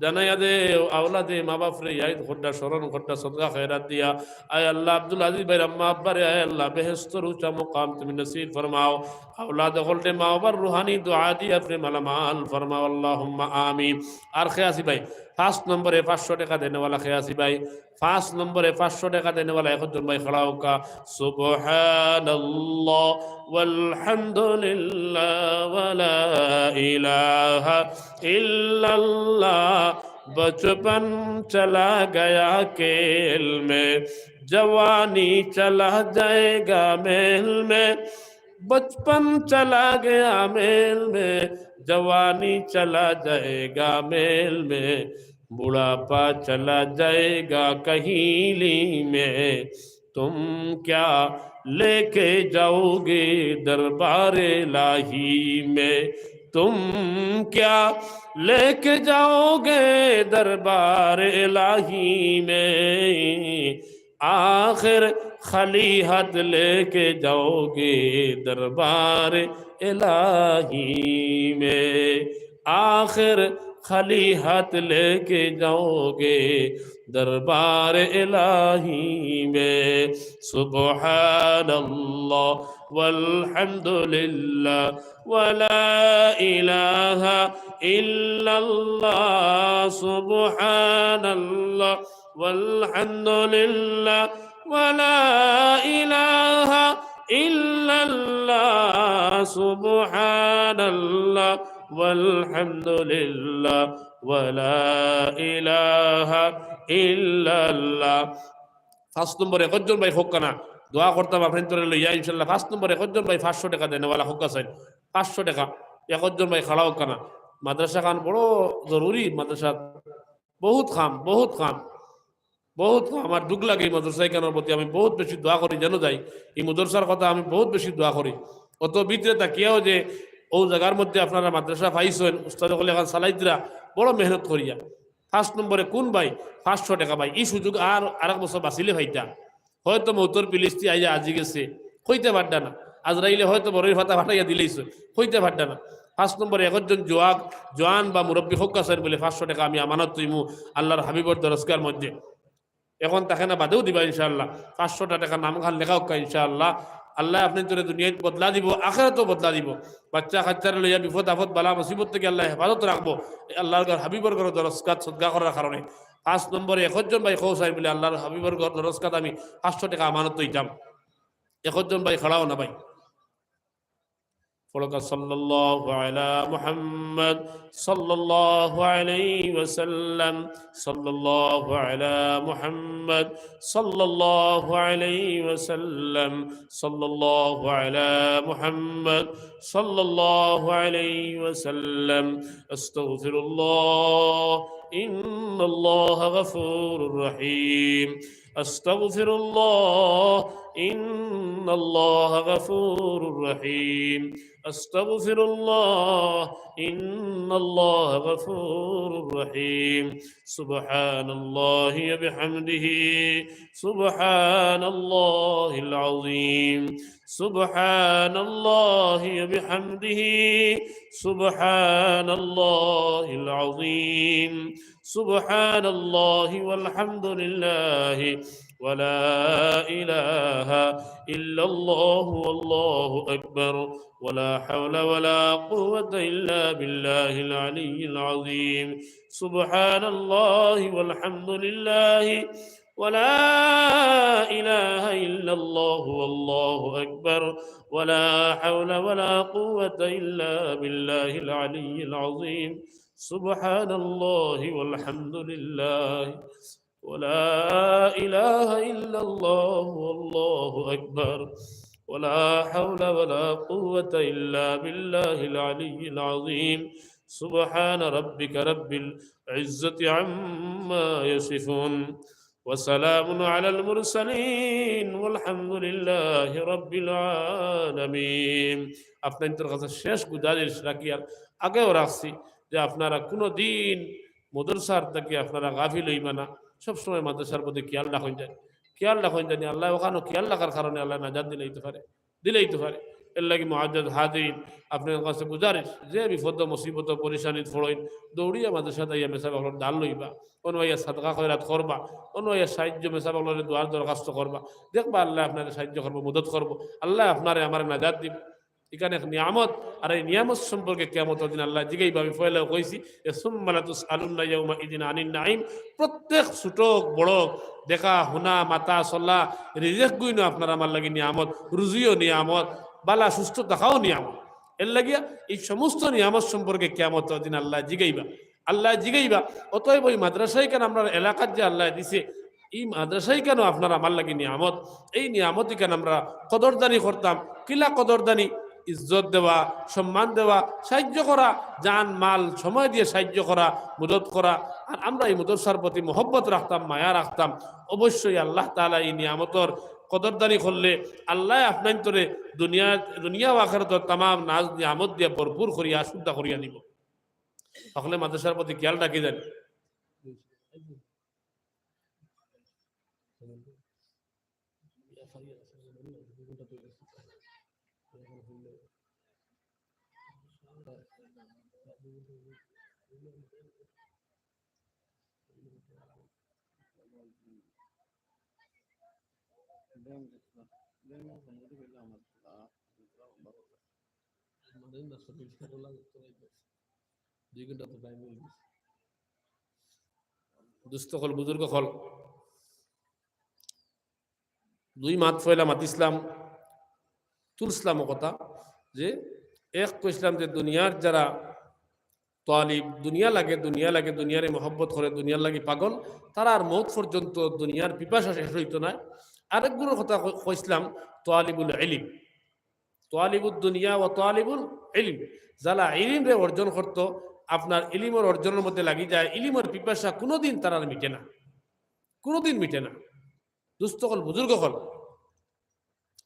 জানাইয়া দেও, আওলাদে মা বাপরে ইয়াদ করতা, স্মরণ করতা, সদকা খয়রাত দিয়া। আয় আল্লাহ, আব্দুল আজিজ ভাইর আম্মা আব্বারে, আয় আল্লাহ, বেহেস্তর উঁচা মুকাম তুমি নসিব ফরমাও। আওলাদ অকলরে মা বাবার রুহানি দোয়া দিয়া আপনে মালামাল ফরমাও, আল্লাহুম্মা আমিন। আর কে আছি ভাই? পাঁচ নম্বরে পাঁচশো টেকা দেনেওয়ালা কে আছি ভাই? পাঁচ নম্বরে পাঁচশো টেকা দেনেওয়ালা একজন ভাই খাড়া অউক্কা। সুবহানাল্লাহ ওয়ালহামদুলিল্লাহ ওয়ালা ইলাহা ইল্লাল্লাহ। بچپن چلا گیا کھیل میں، جوانی چلا جائے گا میل میں۔ بچپن چلا گیا میل میں، جوانی چلا جائے گا میل میں، بڑھاپا چلا جائے گا کہیلی میں۔ تم کیا لے کے جاؤ گے دربار الٰہی میں؟ تم کیا لے کے جاؤ گے دربار الٰہی میں؟ آخر خالی ہاتھ لے کے جاؤ گے دربار الٰہی میں۔ آخر خالی ہاتھ لے کے جاؤ گے دربار الٰہی میں۔ سبحان اللہ والحمد للہ ولا الہ الا اللہ۔ سبحان اللہ والحمد للہ ولا الہ الا اللہ۔ سبحان اللہ والحمد للہ ولا الہ الا اللہ۔ পাঁচ নম্বরে একজন ভাই কউক্কা না, দোয়া করতাম আপনাইনতরে লইয়া, ইনশাআল্লাহ। পাঁচ নম্বরে একজন ভাই পাঁচশো টেকা দেনেওয়ালা কউক্কা চাইন, পাঁচশো টেকা। একজন ভাই খাড়া অউক্কা না। মাদ্রাসা খান বড় জরুরি, মাদ্রাসা বহুত কাম, বহুত কাম, বহুত কাম। আমার দুখ লাগে এই মাদ্রাসা ইখানর প্রতি, আমি বহুত বেশি দোয়া করি, যেন যাই, এই মাদ্রাসার কথা আমি বহুত বেশি দোয়া করি। অত ভিতরে থাকিয়াও যে অউ জাগার মধ্যে আপনারা মাদ্রাসা পাইছইন, উস্তাদ অকলে এখান চালাইতরা বড় মেহনত করিয়া। পাঁচ নম্বরে কোন ভাই? পাঁচশো টেকা ভাই। ই সুযোগ আর আরেক বছর বাঁচিলে পাইতা। হয়তো মউতর পিলিস্তি আইয়া আজি গেছে, কইতা পারতা না। আজরাইলে হয়তো বড়ই পাতা পাঠাইয়া দিলাইছে, কইতা পারতা না। পাঁচ নম্বরে একজন জোয়াক, জোয়ান বা মুরব্বী হউক্কা চাইন বুলে পাঁচশো টেকা আমি আমানত থইমু আল্লাহর হাবিবর দরসগার মধ্যে। এখন থাকে না, বাদেও দিবা ইনশাআল্লাহ। পাঁচশো টেকা নামখান লেখা হউক্কা ইনশাআল্লাহ। আল্লায় আপনাইনতরে দুনিয়াত বদলা দিবো, আখেরাতও বদলা দিবো। বাচ্চা কাচ্চারে লইয়া বিপদ আপদ বালা মুসিবত থাকি আল্লায় হেফাজত রাখবো। এই আল্লাহর ঘর, হাবিবর ঘর দরসগাত সদকা করার কারণে। পাঁচ নম্বরে একজন ভাই হউক্কা চাইন বুলে আল্লাহর হাবিবর ঘর দরসগাত আমি পাঁচশো টেকা আমানত থইতাম। একজন ভাই খাড়াও না ভাই। পড়উক্কা, صلى الله على محمد صلى الله عليه وسلم، صلى الله على محمد صلى الله عليه وسلم، صلى الله على محمد صلى الله عليه وسلم. أستغفر الله، إن الله غفور رحيم. أستغفر الله، إن الله غفور رحيم. أستغفر الله، إن الله غفور رحيم. سبحان الله وبحمده، سبحان الله العظيم. سبحان الله وبحمده، سبحان الله العظيم. سبحان الله والحمد لله ولا إله إلا الله والله أكبر ولا حول ولا قوة إلا بالله العلي العظيم. سبحان الله والحمد لله ولا إله إلا الله والله أكبر ولا حول ولا قوة إلا بالله العلي العظيم. سبحان الله والحمد لله ولا إله إلا الله والله أكبر ولا حول ولا قوة إلا بالله العلي العظيم. سبحان ربك رب العزة عما يصفون وسلام على المرسلين والحمد لله رب العالمين. আপনাইনতর কাছে শেষ গুজারিশ রাখিয়ার, আগেও রাখছি, যে আপনারা কুনুদিন মাদ্রাসার থাকি আপনারা গাফিল অইবা না, সবসময় মাদ্রাসার প্রতি খেয়াল রাখইন যানি, খেয়াল রাখইন যানি। আল্লায় অখানো খেয়াল রাখার কারণে আল্লায় নাজাত দিলাইতে পারে, দিলাইতে পারে। এরলাগি মুআজ্জাজ হাজিরিন, আপনাইনতর কাছে গুজারিশ, যে বিপদ মুসিবত পেরেশানিত পড়ইন, দৌড়িয়া মাদ্রাসাত আইয়া মেসাব অকলর দান লইবা, অনো আইয়া সাদকা খয়রাত করবা, অনো আইয়া সাহায্য মেসাব অকলরে দোয়ার দরখাস্ত করবা। দেখবা আল্লায় আপনারে সাহায্য করবো, মদত করবো। আল্লায় আপনারে আমারে নাজাত দিবো। ইখান এক নিয়ামত, আর এই নিয়ামত সম্পর্কে কিয়ামতর দিন আল্লায় জিগাইবা। আমি পয়লাও কইছি যে, "ثم لتسألن يومئذ عن النعيم।" প্রত্যেক ছোট বড়, দেখা, হুনা, মাতা, চলা, রিজিক গুইনও আপনার আমার লাগি নিয়ামত, রুজিও নিয়ামত, বালা সুস্থ থাকাও নিয়ামত। এরলাগিয়া এই সমস্ত নিয়ামত সম্পর্কে কিয়ামতর দিন আল্লায় জিগাইবা। আল্লায় জিগাইবা, অতএব ওই মাদ্রাসা ইখান আমরার এলাকাত যে আল্লায় দিছে, এই মাদ্রাসা ইখানও আপনার আমার লাগি নিয়ামত। এই নিয়ামত ইখান আমরা কদরদানি করতাম। কিলা কদরদানি? ইজ্জত দেওয়া, সম্মান দেওয়া, সাহায্য করা, জান, মাল, সময় দিয়া সাহায্য করা, মদত করা। আর আমরা এই মাদ্রাসার প্রতি মহব্বত রাখতাম, মায়া রাখতাম। অবশ্যই আল্লাহ তাআলা এই নিয়ামতর কদরদানি করলে আল্লায় আপনাইনতরে দুনিয়া, দুনিয়া ও আখিরাতর তামাম নাজ নিয়ামত দিয়া ভরপুর করিয়া, আশুদ্ধা করিয়া নিবো। হকলে মাদ্রাসার প্রতি খেয়াল রাখি যান। দুই ঘন্টা তো টাইম অই গেছে। দোস্ত অকল, বুজুর্গ অকল, দুই মাত পয়লা মাতিছলাম, তুলছলাম ও কথা যে এক কইছলাম যে দুনিয়ার যারা তালিব, দুনিয়া লাগে, দুনিয়া লাগে, দুনিয়ারে মহব্বত করে, দুনিয়ার লাগি পাগল, তারার মউত পর্যন্ত দুনিয়ার পিপাসা শেষ অইতো নায়। আরেক গুরুর কথা কই-, কইছলাম, তালিবুল ইলিম, তালিবুদ দুনিয়া ওয়া তালিবুল ইলিম, যারা ইলিমরে অর্জন করতো, আপনার ইলিমর অর্জনর মধ্যে লাগি যায়, ইলিমর পিপাসা কুনুদিন তারার মিটে না, কুনুদিন মিটে না। দোস্ত অকল, বুজুর্গ অকল,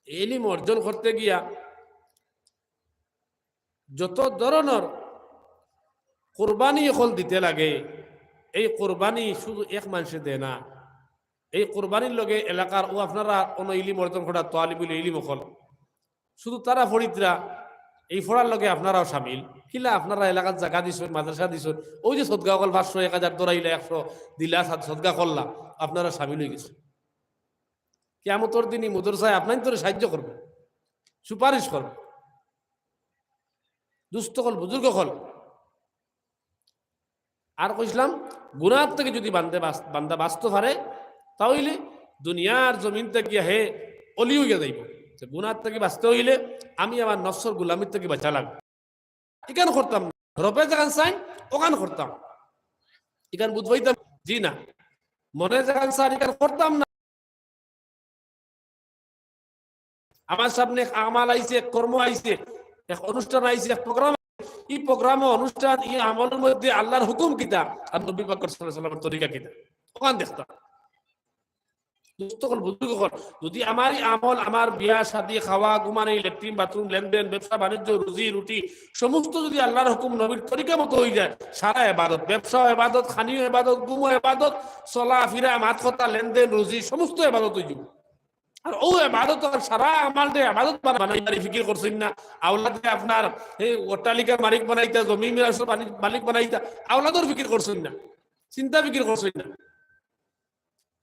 ইলিম অর্জন করতে গিয়া যত ধরনর কুরবানি অকল দিতে লাগে, এই কুরবানি শুধু এক মানষে দেয় না। এই কুরবানির লগে এলাকার ও আপনারা অনো ইলিম অর্জন করা তালিবুল ইলিম অকল, শুধু তারা পড়িত্রা, এই ফড়ার লগে আপনারাও শামিল। কিলা আপনারা এলাকাত জাগা দিছইন, মাদ্রাসা দিছইন, অউ যে সদকা অকল পাঁচশো, এক হাজার ধরাইলা, একশো দিলা, সাদ-, সদকা করলা, আপনারা শামিল অইগেছইন। কিয়ামতর দিন ই মাদ্রাসায় আপনাইনতরে সাহায্য করবো, সুপারিশ করবো। দুস্ত অকল, বুজুর্গ অকল, আর কইছলাম, গুনাহ থাকি যুদি বান্দে বাচ-, বান্দা বাচতো পারে, তা অইলে দুনিয়ার জমিন থাকি হে অলি অইয়া যাইবো। তে গুনাহ থাকি বাচতে অইলে আমি আমার নফসর গুলামির থাকি বাচা লাগবো। ইখান করতাম না, রবে যেখান চাইন অখান করতাম, ইখান বুঝবাইতাম, জি না, মনে যেখান চাইন ইখান করতাম না। আমার সামনে এক আমাল আইছে, এক কর্ম আইছে, এক অনুষ্ঠান আইছে, এক প্রোগ্রাম। ই প্রোগ্রাম, অনুষ্ঠান, ই আমলর মধ্যে আল্লাহর হুকুম কিতা, আর নবী পাক সাল্লাল্লাহু আলাইহি ওয়াসাল্লামের তরিকা কিতা, অখান দেখতাম। দুস্ত অকল, বুজুর্গ অকল, যুদি আমার ই আমল, আমার বিয়া, শাদী, খাওয়া, ঘুমানি, লেট্রিন, বাথরুম, লেনদেন, ব্যবসা, বাণিজ্য, রুজি, রুটি, সমস্ত যুদি আল্লাহর হুকুম, নবীর তরিকা মতো অইযায়, সারা এবাদত, ব্যবসাও এবাদত, খানিও এবাদত, ঘুমও এবাদত, চলা, ফিরা, মাত, কথা, লেনদেন, রুজি, সমস্ত এবাদত অইযিবো। আর অউ এবাদত আর সারা আমালরে এবাদত বানা-, বানাইবার ফিকির করছইন না। আওলাদরে আপনার এই অট্টালিকার মালিক বানাইতা, জমি মিরাসর মালিক, মালিক বানাইতা, আওলাদর ফিকির করছইন না, চিন্তা ফিকির করছইন না।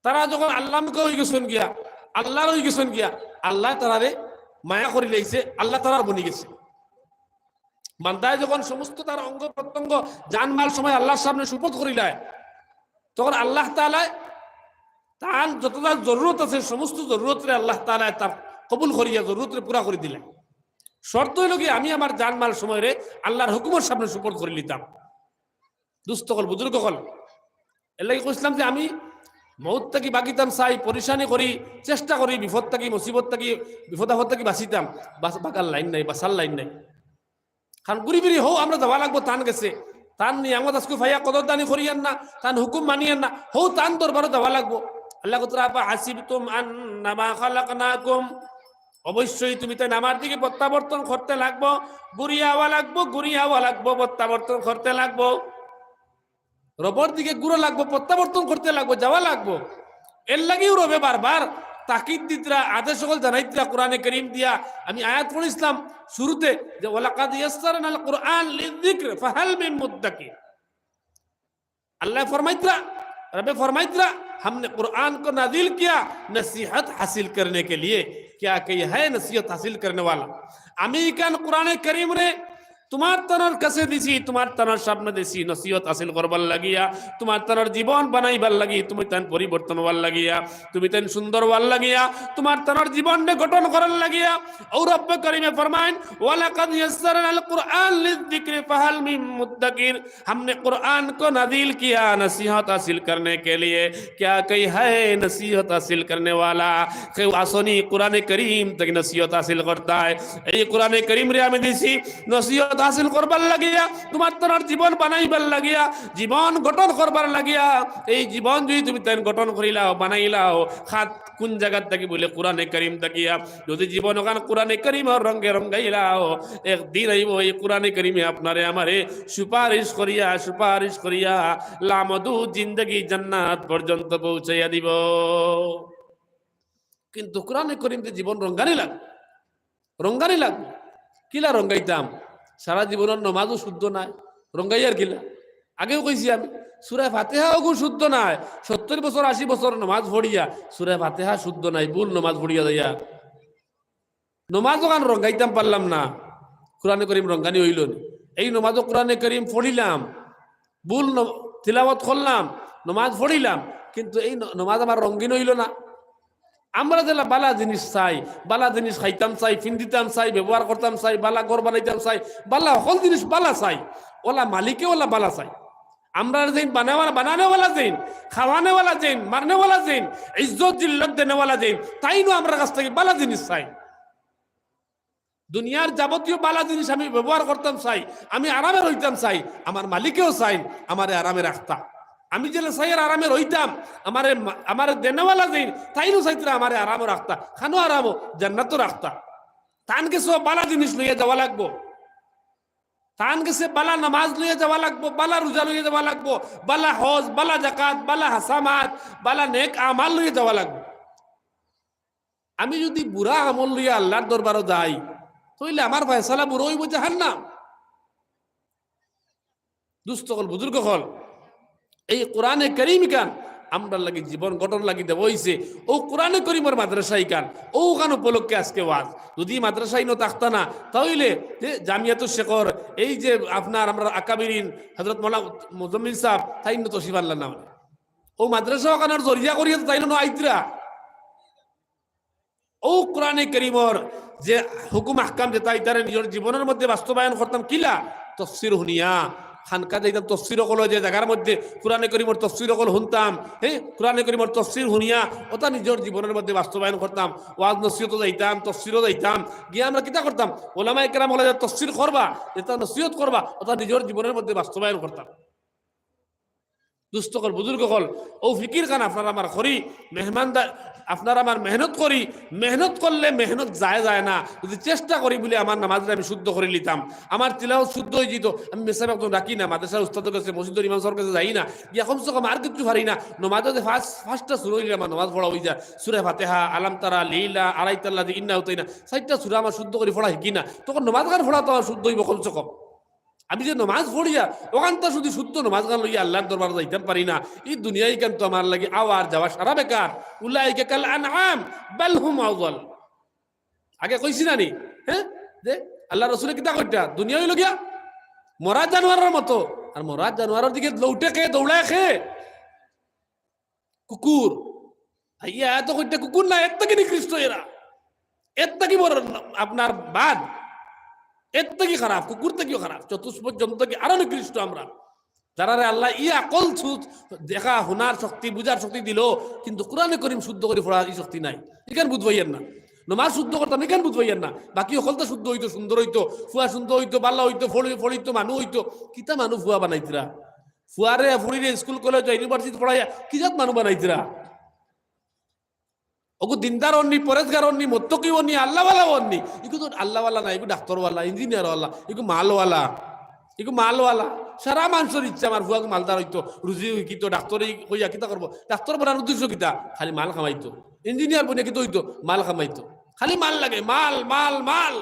তারা যখন আল্লাহমুখা অইগেছইন গিয়া, আল্লাহর অইগেছইন গিয়া, আল্লায় তারারে মায়া করিলাইছে, আল্লাহ তারার বনিগেছে। বান্দায় যখন সমস্ত তার অঙ্গ প্রত্যঙ্গ, জান মাল সময় আল্লাহর সামনে সুপর্দ করিলায়, তখন আল্লাহ তাআলায় তান যততা জরুরত আছে, সমস্ত জরুরতরে আল্লাহ তাআলায় তার কবুল করিয়া জরুরতরে পুরা করি দিলা। শর্ত অইলো কি, আমি আমার জান মাল সময়রে আল্লাহর হুকুমর সামনে সুপর্দ করিলিতাম। দুস্ত অকল, বুজুর্গ অকল, এরলাগি কইছলাম যে আমি মউত থাকি বাচিতাম চাই, পরেশানি করি, চেষ্টা করি, বিপদ থাকি, মুসিবত থাকি, বিপদ আপদ থাকি বাচিতাম, বাচ-, বাচার লাইন নাই, বাচার লাইন নাই। কারণ ঘুরি ফিরি হউ আমরা যাওয়া লাগবো তান গেছে। তান নিয়ামত আজকু পাইয়া কদরদানি করিয়ার না, তান হুকুম মানিয়ার না, হউ তান দরবারো যাওয়া লাগবো। আল্লায় কইতরা, "আফাহাসিবতুম আন্নামা খালাকনাকুম।" অবশ্যই তুমিতাইন আমার দিকে প্রত্যাবর্তন করতে লাগবো, ঘুরিয়া আওয়া লাগবো, ঘুরিয়া আওয়া লাগবো, প্রত্যাবর্তন করতে লাগবো। রবর দিকে ঘুরা লাগবো, প্রত্যাবর্তন করতে লাগবো, যাওয়া লাগবো। এরলাগিউ রবে বারবার তাকিদ দিতরা, আদেশ অকল জানাইতরা কোরআনে করিম দিয়া। আমি আয়াত পড়ছিলাম শুরুতে যে, "ওয়ালাকাদ ইয়াসসারনাল কুরআন লিযযিকর ফাহাল মিন মুদ্দাকির।" আল্লায় ফরমাইতরা, রবে ফরমাইতরা, "हमने कुरान को नाजिल किया नसीहत हासिल करने के लिए, क्या कोई है नसीहत हासिल करने वाला?" আমি ইখান কোরআনে করিমরে তুমার তানর কাছে দিছি, তুমার তানর সামনে দিছি, নসিহত হাসিল করবার লাগিয়া, তুমার তানর জীবন বানাইবার লাগি, তুমিতাইন পরিবর্তন অওয়ার লাগিয়া, তুমিতাইন সুন্দর অওয়ার লাগিয়া, তুমার তানর জীবনরে গঠন করার লাগিয়া। অউ রব্বে করিমে ফরমাইন, "ওয়ালাকাদ ইয়াসসারনাল কুরআন লিযযিকরি ফাহাল মিন মুদ্দাকির।" हमने कुरान को नाजिल किया नसीहत हासिल करने के लिए, क्या कोई है नसीहत हासिल करने वाला? কেউ আছনি কোরআনে করিম থাকি নসিহত হাসিল করতায়? এই কোরআনে করিমরে আমি দিছি নসিহত হাসিল করবার লাগিয়া, তুমার তানর জীবন বানাইবার লাগিয়া, জীবন গঠন করবার লাগিয়া। এই জীবন যুদি তুমিতাইন গঠন করিলাও, বানাইলাও, খাত কুন জাগাত থাকি বুলে? কোরআনে করিম থাকিয়া। যুদি জীবন অখান কোরআনে করিমর রঙে রঙাইলাও, একদিন আইবো এই কোরআনে করিমে আপনারে আমারে সুপারিশ করিয়া, সুপারিশ করিয়া লামহদুদ জিন্দেগি জান্নাত পর্যন্ত পৌঁছাইয়া দিবো। কিন্তু কোরআনে করিম দিয়া জীবন রঙানি লাগবো, রঙানি লাগবো। কিলা রঙাইতাম? সারা জীবনর নমাজও শুদ্ধ নায়, রঙাইয়ার কিলা? আগেও কইছি আমি, সূরা ফাতিহা অগু শুদ্ধ নায়। সত্তইর বছর, আশি বছর নমাজ পড়িয়া সূরা ফাতিহা শুদ্ধ নায়, ভুল নমাজ পড়িয়া যাইয়া। নমাজ অখান রঙাইতাম পারলাম না, কোরআনে করিম রঙানি অইলো নি। এই নমাজও কোরআনে করিম পড়িলাম, ভুল ন-, তিলাওয়াত করলাম, নমাজ পড়িলাম, কিন্তু এই ন-, নমাজ আমার রঙিন অইলো না। আমরা যেলা বালা জিনিস চাই, বালা জিনিস খাইতাম চাই, ফিন্দিতাম চাই, ব্যবহার করতাম চাই, বালা ঘর বানাইতাম চাই, বালা হকল জিনিস বালা চাই, অলা মালিকে অলা বালা চাই। আমরারে যেইন বানাওয়ালা, বানানেওয়ালা যেইন, খাওয়ানেওয়ালা যেইন, মারনেওয়ালা যেইন, ইজ্জত জিল্লত দেনেওয়ালা যেইন, তাইনও আমরার কাছ থাকি বালা জিনিস চাই। দুনিয়ার যাবতীয় বালা জিনিস আমি ব্যবহার করতাম চাই, আমি আরামে রইতাম চাই, আমার মালিকেও চাইন আমারে আরামে রাখতা। আমি যেলা চাইয়ার আরামে রইতাম, আমারে মা-, আমারে দেনেওয়ালা যেইন, তাইনও চাইতরা আমারে আরামে রাখতা, খানো আরামো, জান্নাতো রাখতা। তান গেছেও বালা জিনিস লইয়া যাওয়া লাগবো। তান গেছে বালা নামাজ লইয়া যাওয়া লাগবো, বালা রোজা লইয়া যাওয়া লাগবো, বালা হজ, বালা জাকাত, বালা হাসানাত, বালা নেক আমাল লইয়া যাওয়া লাগবো। আমি যুদি বুরা আমল লইয়া আল্লার দরবারো যাই, তাইলে আমার ফয়সালা বুড়া অইবো জাহান্নাম। দুস্ত অকল, বুজুর্গ অকল, এই কোরআনে করিম ইখান আমরার লাগি, জীবন গঠন লাগি দেওয়া অইছে। অউ কোরআনে করিমর মাদ্রাসা ইখান, অউখান উপলক্ষে আজকে ওয়াজ। যুদি মাদ্রাসা ইনো থাকতা না, তাইলে যে জামিয়াতুশ শেখর, এই যে আপনার আমরার আকাবিরিন, হযরত মৌলানা মুজাম্মিল সাহেব, তাইন ইনো তশরিফ আনলা না। অউ মাদ্রাসা অখানর জরিয়া করিয়া তো তাইন ইনো আইতরা। অউ কোরআনে করিমর যে হুকুম আহকাম যেতা, ইতারে নিজর জীবনর মধ্যে বাস্তবায়ন করতাম কিলা? তফসির হুনিয়া। খানকা যাইতাম, তফসির অকল, যে জাগার মধ্যে কোরআনে করিমর তফসির অকল হুনতাম, হ্যাঁ, কোরআনে করিমর তফসির হুনিয়া অতা নিজর জীবনর মধ্যে বাস্তবায়ন করতাম। ওয়াজ নসিহতো যাইতাম, তফসিরো যাইতাম, গিয়া আমরা কিতা করতাম? ওলামায়ে কেরাম অকলে যে তফসির করবা, যেতা নসিহত করবা, অতা নিজর জীবনর মধ্যে বাস্তবায়ন করতাম। দুস্ত অকল, বুজুর্গ অকল, অউ ফিকির খান আপনার আমার করি, মেহমানদার, আপনার আমার মেহনত করি। মেহনত করলে মেহনত যায়, যায় না। যুদি চেষ্টা করি বুলে আমার নামাজরে আমি শুদ্ধ করি লিতাম, আমার তিলাওত শুদ্ধ অইযিতো, আমি মেসাব একজন রাখি না, মাদ্রাসার উস্তাদর গেছে, মসজিদর ইমাম সাবর গেছে যাই না, গিয়া কমসে কম আর কিচ্ছু পারি না, নমাজো যে পাঁচ, পাঁচটা সুরা অইলে আমার নমাজ পড়া অইযায়, সুরা ফাতেহা, আলাম তারা, লিলা, আরাইতাল্লাযী, ইন্না আতাইনা, চাইরটা সুরা আমার শুদ্ধ করি পড়া হিকি না, তখন নমাজ খান পড়া তো আমার শুদ্ধ অইবো কমসে কম। আমি যে নমাজ পড়িয়া অখানতা শুধু শুদ্ধ নমাজ খান লইয়া আল্লার দরবারো যাইতাম পারি না, ই দুনিয়া ইখান তো আমার লাগি আওয়া আর যাওয়া সারা বেকার। উলাইকা কাল আনআম বাল হুম আদাল। আগে কইছি না নি? হ্যাঁ, যে আল্লার রসুলে কিতা কইতা, দুনিয়া অইলো গিয়া মরা জানোয়ারর মতো। আর মরা জানোয়ারর দিকে লউটে কে, দৌড়ায় কে? কুকুর। আইয়া এত কইতা কুকুর না, এর থাকি নিকৃষ্ট এরা, এর থাকি বড় আপনার বাদ, এর থাকি খারাপ, কুকুর থাকিও খারাপ, চতুষ্পদ জন্তু থাকি আরো নিকৃষ্ট আমরা। যারারে আল্লায় ই আকল, সুজ, দেখা, হুনার শক্তি, বুঝার শক্তি দিলো, কিন্তু কোরআনে করিম শুদ্ধ করি পড়ার ই শক্তি নাই, ইখান বুঝ পাইয়ার না। নমাজ শুদ্ধ করতাম, ইখান বুঝ পাইয়ার না। বাকি হকলতা শুদ্ধ অইতো, সুন্দর অইতো, ফুয়া সুন্দর অইতো, বালা অইতো, ফড়ি-, ফড়িতো, মানু অইতো, কিতা মানু ফুয়া বানাইতরা? ফুয়ারে, ফুড়িরে স্কুল, কলেজ, ইউনিভার্সিটি পড়াইয়া কি জাত মানু বানাইতরা? অগু দিনদার অননি, পরেজগার অননি, মুত্তাকি অননি, আল্লাহওয়ালা অননি। ইগু তো আল্লাহওয়ালা না, ইগু ডাক্তারওয়ালা, ইঞ্জিনিয়ারওয়ালা, ইগু মালওয়ালা, ইগু মালওয়ালা। সারা মানষর ইচ্ছা আমার ফুয়াগু মালদার অইতো, রুজি অইতো, ডাক্তারি কইয়া কিতা করবো? ডাক্তার বনার উদ্দেশ্য কিতা? খালি মাল কামাইতো। ইঞ্জিনিয়ার বনিয়া কিতা অইতো? মাল কামাইতো। খালি মাল লাগে, মাল, মাল, মাল।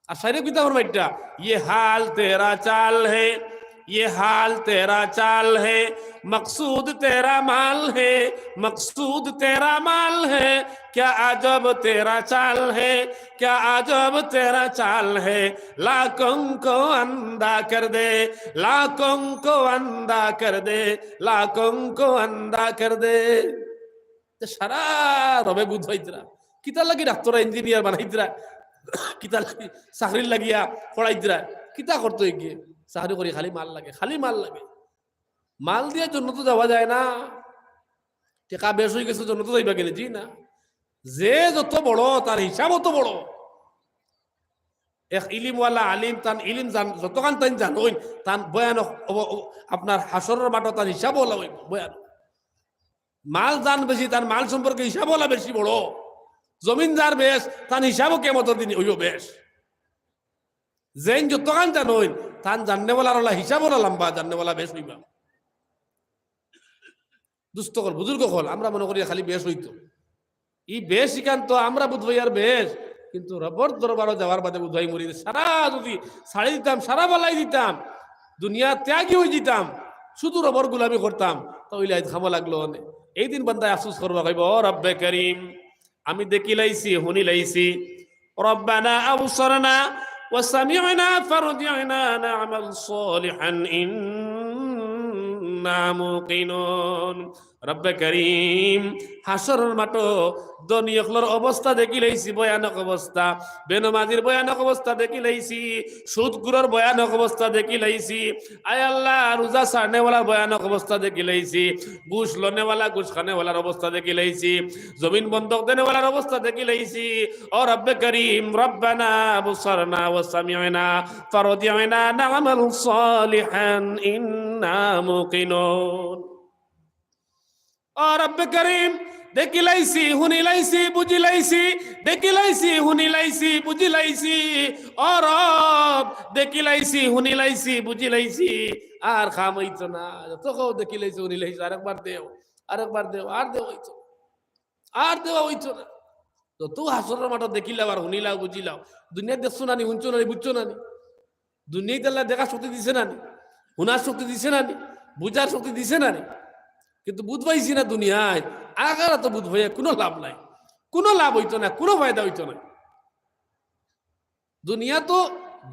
আর শায়রে কিতা ফরমাইতা? "یہ حال تیرا چال ہے، یہ حال تیرا چال ہے، مقصود تیرا مال ہے، مقصود تیرا مال ہے، کیا عجب تیرا چال ہے، کیا عجب تیرا چال ہے، لاکھوں کو اندھا کر دے، لاکھوں کو اندھا کر دے، لاکھوں کو اندھا کر دے۔" তে সারা রবে বুঝ পাইতরা। কিতার লাগি ডাক্তার ইঞ্জিনিয়ার বানাইতরা? কিতার লাগি চাকরির লাগিয়া পড়াইতরা? কিতা করতো এগিয়ে? চাকরি করি খালি মাল লাগে, খালি মাল লাগে। মাল দিয়া জন্নতো যাওয়া যায় না। টেকা বেশ অইগেছে, জন্নতো যাইবা কেনে? জি না। যে যত বড়, তার হিসাব অত বড়। এক ইলিমওয়ালা আলিম, তান ইলিম জান-, যতখান তাইন জানইন, তান বয়ান অ-, অ-, অ-, আপনার হাশরর মাঠো তান হিসাবওয়ালা অইবো, বয়ান। মাল যান বেশি, তান মাল সম্পর্কে হিসাবওয়ালা বেশি বড়। জমিন যার বেশ, তান হিসাবও কিয়ামতর দিন অইবো বেশ। যেইন যতখান জানইন, তান জাননেওয়ালার অলা হিসাবওয়ালা লম্বা, জাননেওয়ালা বেশ অইবা। দুস্ত অকল, বুজুর্গ অকল, আমরা মনো করি খালি বেশ অইতো। ই বেশ ইখান তো আমরা বুঝ পাইয়ার বেশ, কিন্তু রবর দরবারো যাওয়ার বাদে বুঝ পাই মরি। সারা যুদি ছাড়ি দিতাম, সারা বালাই দিতাম, দুনিয়া ত্যাগী অইযিতাম, শুধু রবর গুলামি করতাম, তাইলে আইজ কামো লাগলো অনে। এই দিন বান্দায় আফসোস করবা, কইবো, "ও রব্বে করিম, আমি দেখিলাইছি, হুনিলাইছি, ربنا أبصرنا وسمعنا فارجعنا نعمل صالحا إنا موقنون।" রব্বে করিম, হাশরর মাঠো ধনী অকলর অবস্থা দেখিলাইছি, ভয়ানক অবস্থা, বেনমাজির ভয়ানক অবস্থা দেখিলাইছি, সুদখুরর ভয়ানক অবস্থা দেখিলাইছি, আয় আল্লাহ, রোজা ছাড়নেওয়ালার ভয়ানক অবস্থা দেখিলাইছি, ঘুষ লনেওয়ালা, ঘুষ খানেওয়ালার অবস্থা দেখিলাইছি, জমিন বন্ধক দেনেওয়ালার অবস্থা দেখিলাইছি। ও রব্বে করিম, ربنا أبصرنا وسمعنا فارجعنا نعمل صالحا إنا موقنون। ও রব্বে করিম, দেখিলাইছি, হুনিলাইছি, বুঝিলাইছি, দেখিলাইছি, হুনিলাইছি, বুঝিলাইছি। ও রব, দেখিলাইছি, হুনিলাইছি, বুঝিলাইছি, আর কাম অইতো না। যত কও দেখিলাইছি, হুনিলাইছি, আরেকবার দেও, আরেকবার দেও, আর দেওয়া অইতো না, আর দেওয়া অইতো না। যত হাশরর মাঠো দেখিলাও আর হুনিলাও, বুঝিলাও, দুনিয়াত দেখছো না নি, হুনছো না নি, বুঝছো না নি? দুনিয়াত আল্লায় দেখার শক্তি দিছে না নি? হুনার শক্তি দিছে না নি? বুঝার শক্তি দিছে না নি? কিন্তু বুঝ পাইছি না দুনিয়াত, আখেরাতো বুঝ পাইয়া কুনু লাভ নাই, কুনু লাভ অইতো না, কুনু ফায়দা অইতো না। দুনিয়াত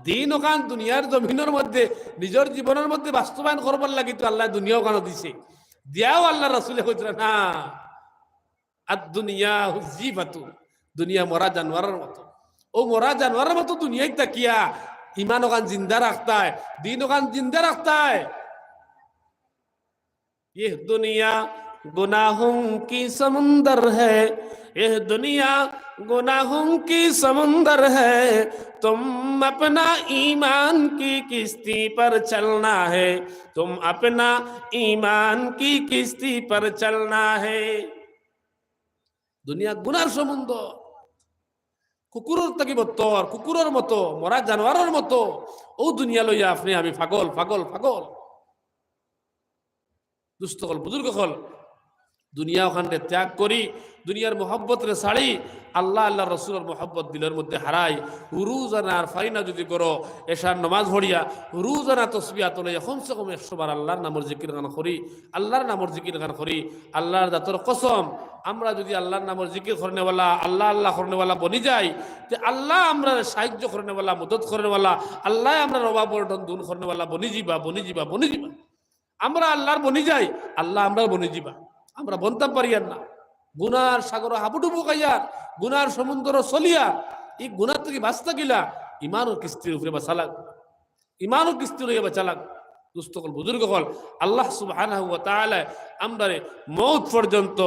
দিন অখান দুনিয়ার জমিনর মধ্যে নিজর জীবনর মধ্যে বাস্তবায়ন করবার লাগি তো আল্লায় দুনিয়া অখান দিছে, দিয়াও আল্লার রাসুলে কইতরা না, আদ দুনিয়া হুজিফাতুন, দুনিয়া মরা জানোয়ারর মতো। অউ মরা জানোয়ারর মতো দুনিয়াত থাকিয়া ইমান অখান জিন্দা রাখতায়, দিন অখান জিন্দা রাখতায়। ये दुनिया गुनाहों की समुंदर है, ये दुनिया गुनाहों की समुंदर है, तुम अपना ईमान की किश्ती पर चलना है, तुम अपना ईमान की किश्ती पर चलना है। দুনিয়া গুনার সমুদ্র, কুকুরর থাকি বদতর, কুকুরর মতো, মরা জানোয়ারর মতো। অউ দুনিয়া লইয়া আপনে আমি পাগল, পাগল, পাগল। দুস্ত অকল, বুজুর্গ অকল, দুনিয়া অখানরে ত্যাগ করি, দুনিয়ার মহব্বতরে ছাড়ি, আল্লা, আল্লার রসুলর মহব্বত দিলর মধ্যে হারাই, রুজা না আর ফারি না যদি করো, এশার নমাজ পড়িয়া, রুজা না তসবি আতো লইয়া কমসে কম একশো বার আল্লার নামর জিকির খান করি, আল্লার নামর জিকির খান করি। আল্লার জাতর কসম, আমরা যদি আল্লার নামর জিকির করনেওয়ালা, আল্লা আল্লা করনেওয়ালা বনি যাই, তে আল্লা আমরারে সাহায্য করনেওয়ালা, মদত করনেওয়ালা, আল্লায় আমরার অভাব অনটন দূর করনেওয়ালা বনি যিবা, বনি যিবা, বনি যিবা। আমরা আল্লার বনি যাই, আল্লা আমরার বনি যিবা। আমরা বনতাম পারিয়ার না। গুনার সাগরো হাবুডুবু খাইয়ার, গুনার সমুদ্রো চলিয়ার, ই গুনার থাকি বাচতা গেলে ইমানর কিস্তির উপরে বাচা লাগবো, ইমানর কিস্তি লইয়া বাচা লাগবো। দুস্ত অকল, বুজুর্গ অকল, আল্লা সুবহানাহু ওয়া তাআলায় আমরারে মউত পর্যন্ত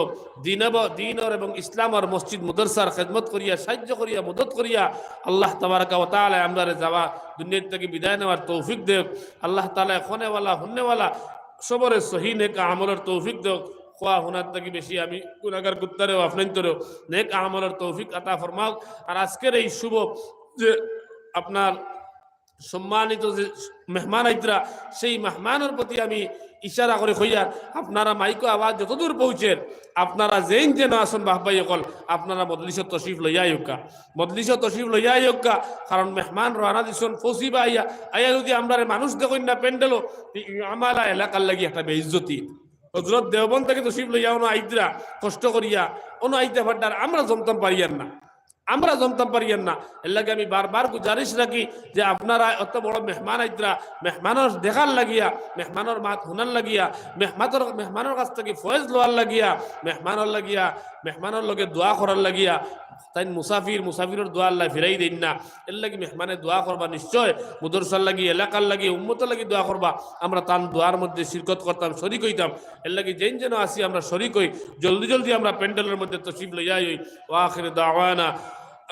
দিন এব-, দিনর এবং ইসলামর মসজিদ মাদ্রাসার খেদমত করিয়া, সাহায্য করিয়া, মদত করিয়া, আল্লা তাবারাকা ওয়া তাআলায় আমরারে যাওয়া, দুনিয়ার থাকি বিদায় নেওয়ার তৌফিক দেউক। আল্লা তাআলায় কনেওয়ালা, হুননেওয়ালা, সবরে সহি নেক আমলর তৌফিক দেউক। কওয়া হুনার থাকি বেশি আমি গুনাগার কুত্তারেও, আপনাইন্তরেও নেক আমলর তৌফিক আতা ফরমাউক। আর আজকের এই শুভ যে আপনার সম্মানিত যে মেহমান আইতরা, সেই মেহমানর প্রতি আমি ইশারা করি কইয়ার, আপনারা মাইকো আওয়াজ যতদূর পৌঁছের, আপনারা যেইন যেন আছইন বাপ ভাই অকল, আপনারা মজলিসো তশরিফ লইয়া আইউক্কা, মজলিসো তশরিফ লইয়া আইউক্কা। কারণ মেহমান রওয়ানা দিছইন, পৌঁছিবা আইয়া, আইয়া যদি আমরারে মানুষ দেখইন না প্যান্ডেলো, তে ই আমালা এলাকার লাগি একটা বেইজ্জতি। হজরত দেওবন্দ থাকি তশরিফ লইয়া অনো আইতরা, কষ্ট করিয়া অনো আইতা পাররা, আর আমরা জমতাম পারিয়ার না, আমরা জমতাম পারিয়ার না। এরলাগি আমি বারবার গুজারিশ রাখি যে আপনারা অত বড় মেহমান আইতরা, মেহমানর দেখার লাগিয়া, মেহমানর মাত হুনার লাগিয়া, মেহমাতর, মেহমানর কাছ থাকি ফয়েজ লওয়ার লাগিয়া, মেহমানর লাগিয়া, মেহমানর লগে দোয়া করার লাগিয়া, তাইন মুসাফির, মুসাফিরর দোয়া আল্লায় ফিরাই দেইন না। এরলাগি মেহমানে দোয়া করবা নিশ্চয়, মাদ্রাসার লাগি, এলাকার লাগি, উম্মতর লাগি দোয়া করবা। আমরা তান দোয়ার মধ্যে শিরকত করতাম, শরিক অইতাম। এরলাগি যেইন যেন আছি আমরা শরিক অই, জলদি জলদি আমরা প্যান্ডেলর মধ্যে তশরিফ লইয়া আই। ওয়া আখিরু দাওয়ানা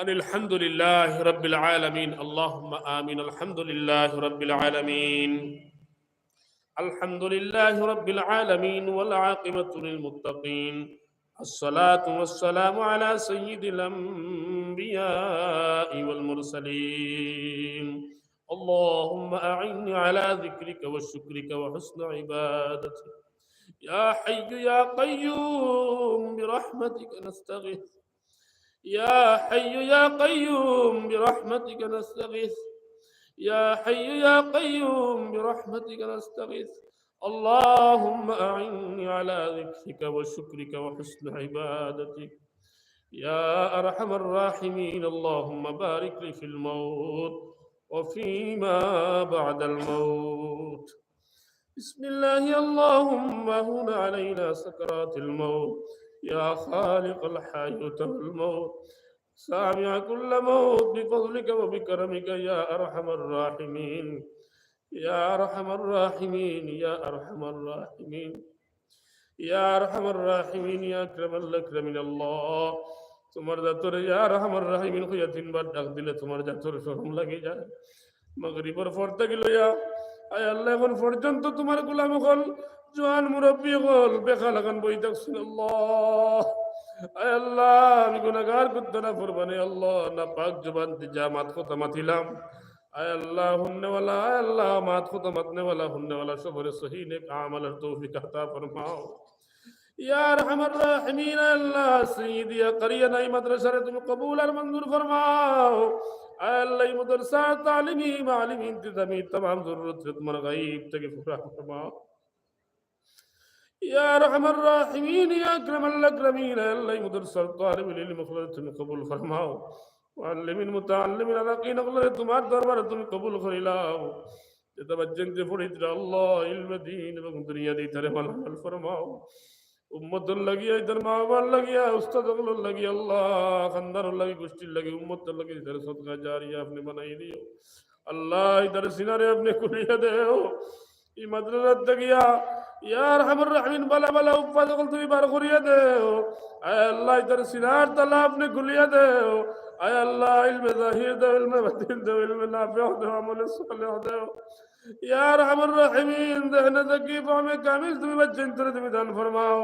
আনিল হামদুলিল্লাহি রাব্বিল আলামিন। আল্লাহুম্মা আমিন। আলহামদুলিল্লাহি রাব্বিল আলামিন। الحمد لله رب العالمين والعاقبة للمتقين. الصلاة والسلام على سيد الأنبياء والمرسلين. اللهم أعني على ذكرك وشكرك وحسن عبادتك. يا حي يا قيوم برحمتك نستغيث. يا حي يا قيوم برحمتك نستغيث. يا حي يا قيوم برحمتك نستغيث. اللهم أعني على ذكرك وشكرك وحسن عبادتك. يا أرحم الراحمين، اللهم بارك لي في الموت وفيما بعد الموت. بسم الله، اللهم هون علينا سكرات الموت، يا خالق الحياة والموت، سامع كل موت بفضلك وبكرمك يا أرحم الراحمين، يا أرحم الراحمين، يا أرحم الراحمين. ইয়া আরহামার রাহিমিন, ইয়া আকরামাল আকরামিন, আল্লাহ, তুমার জাতরে ইয়া আরহামার রাহিমিন কইয়া তিনবার ডাক দিলে তুমার জাতর শরম লাগি যায়। মাগরিবর পর থাকি লইয়া, আয় আল্লাহ, এখন পর্যন্ত তুমার গোলাম অকল, জোয়ান মুরব্বি অকল, বেখাল লাখান বই থাকছইন, আল্লাহ। আয় আল্লাহ, আমি গুনাহগার, কুত্তা নাফরমান, আল্লাহ, নাপাক জবান দি যা মাত কথা মাতিলাম, আয় আল্লাহ, হুননেওয়ালা, আয় আল্লাহ, মাত কথা মাতনেওয়ালা, হুননেওয়ালা, সবরে সহি নেক আমলর তৌফিক আতা ফরমাও। ইয়া আরহামার রাহিমিন, আয় আল্লাহ, সাইয়্যিদিয়া কারিয়ানা এই মাদ্রাসারে তুমি কবুল আর মঞ্জুর ফরমাও। আয় আল্লাহ, এই মাদ্রাসার তালিমি, মালিমি, ইন্তিজামি তামাম জরুরতরে তোমার গাইব থাকি পুরা ফরমাও। ইয়া আরহামার রাহিমিন, ইয়া আকরামাল আকরামিন, আয় আল্লাহ, এই মাদ্রাসার তালিবুল ইলম অকলরে তুমি কবুল ফরমাও। মুআল্লিমিন, মুতাআল্লিমিন, আলাকিন অকলরে তোমার দরবারে তুমি কবুল করিলাও। যেতা বাচ্চাইন্তে পড়িতরা আল্লাহ, ইলমে দ্বীন এবং দুনিয়াবি তারে মালামাল ফরমাও। উম্মতর লাগিয়া, ইতার মা বাবার লাগিয়া, উস্তাদ অকলর লাগিয়া, আল্লাহ, খানদানর লাগি, গোষ্ঠীর লাগি, উম্মতর লাগি, ইতারে সদকা জারিয়া আপনে বানাই দিও। আল্লাহ, ইতার সিনারে আপনে খুলিয়া দেও। ই মাদ্রাসাত থাকিয়া, ইয়া আরহামার রাহিমিন, বালা বালা উস্তাদ অকল তুমি বার করিয়া দেও। আয় আল্লাহ, ইতার সিনার তালা আপনে খুলিয়া দেও। আয় আল্লাহ, ইলমে জাহির দেও, ইলমে বাতিন দেও, ইলমে নাফিউ দেও, আমলে সালেহ দেও। ইয়া আরহামার রাহিমিন, জেহনে যাকিব, ফাহমে কামিল তুমি বাচ্চাইন্তরে তুমি দান ফরমাও।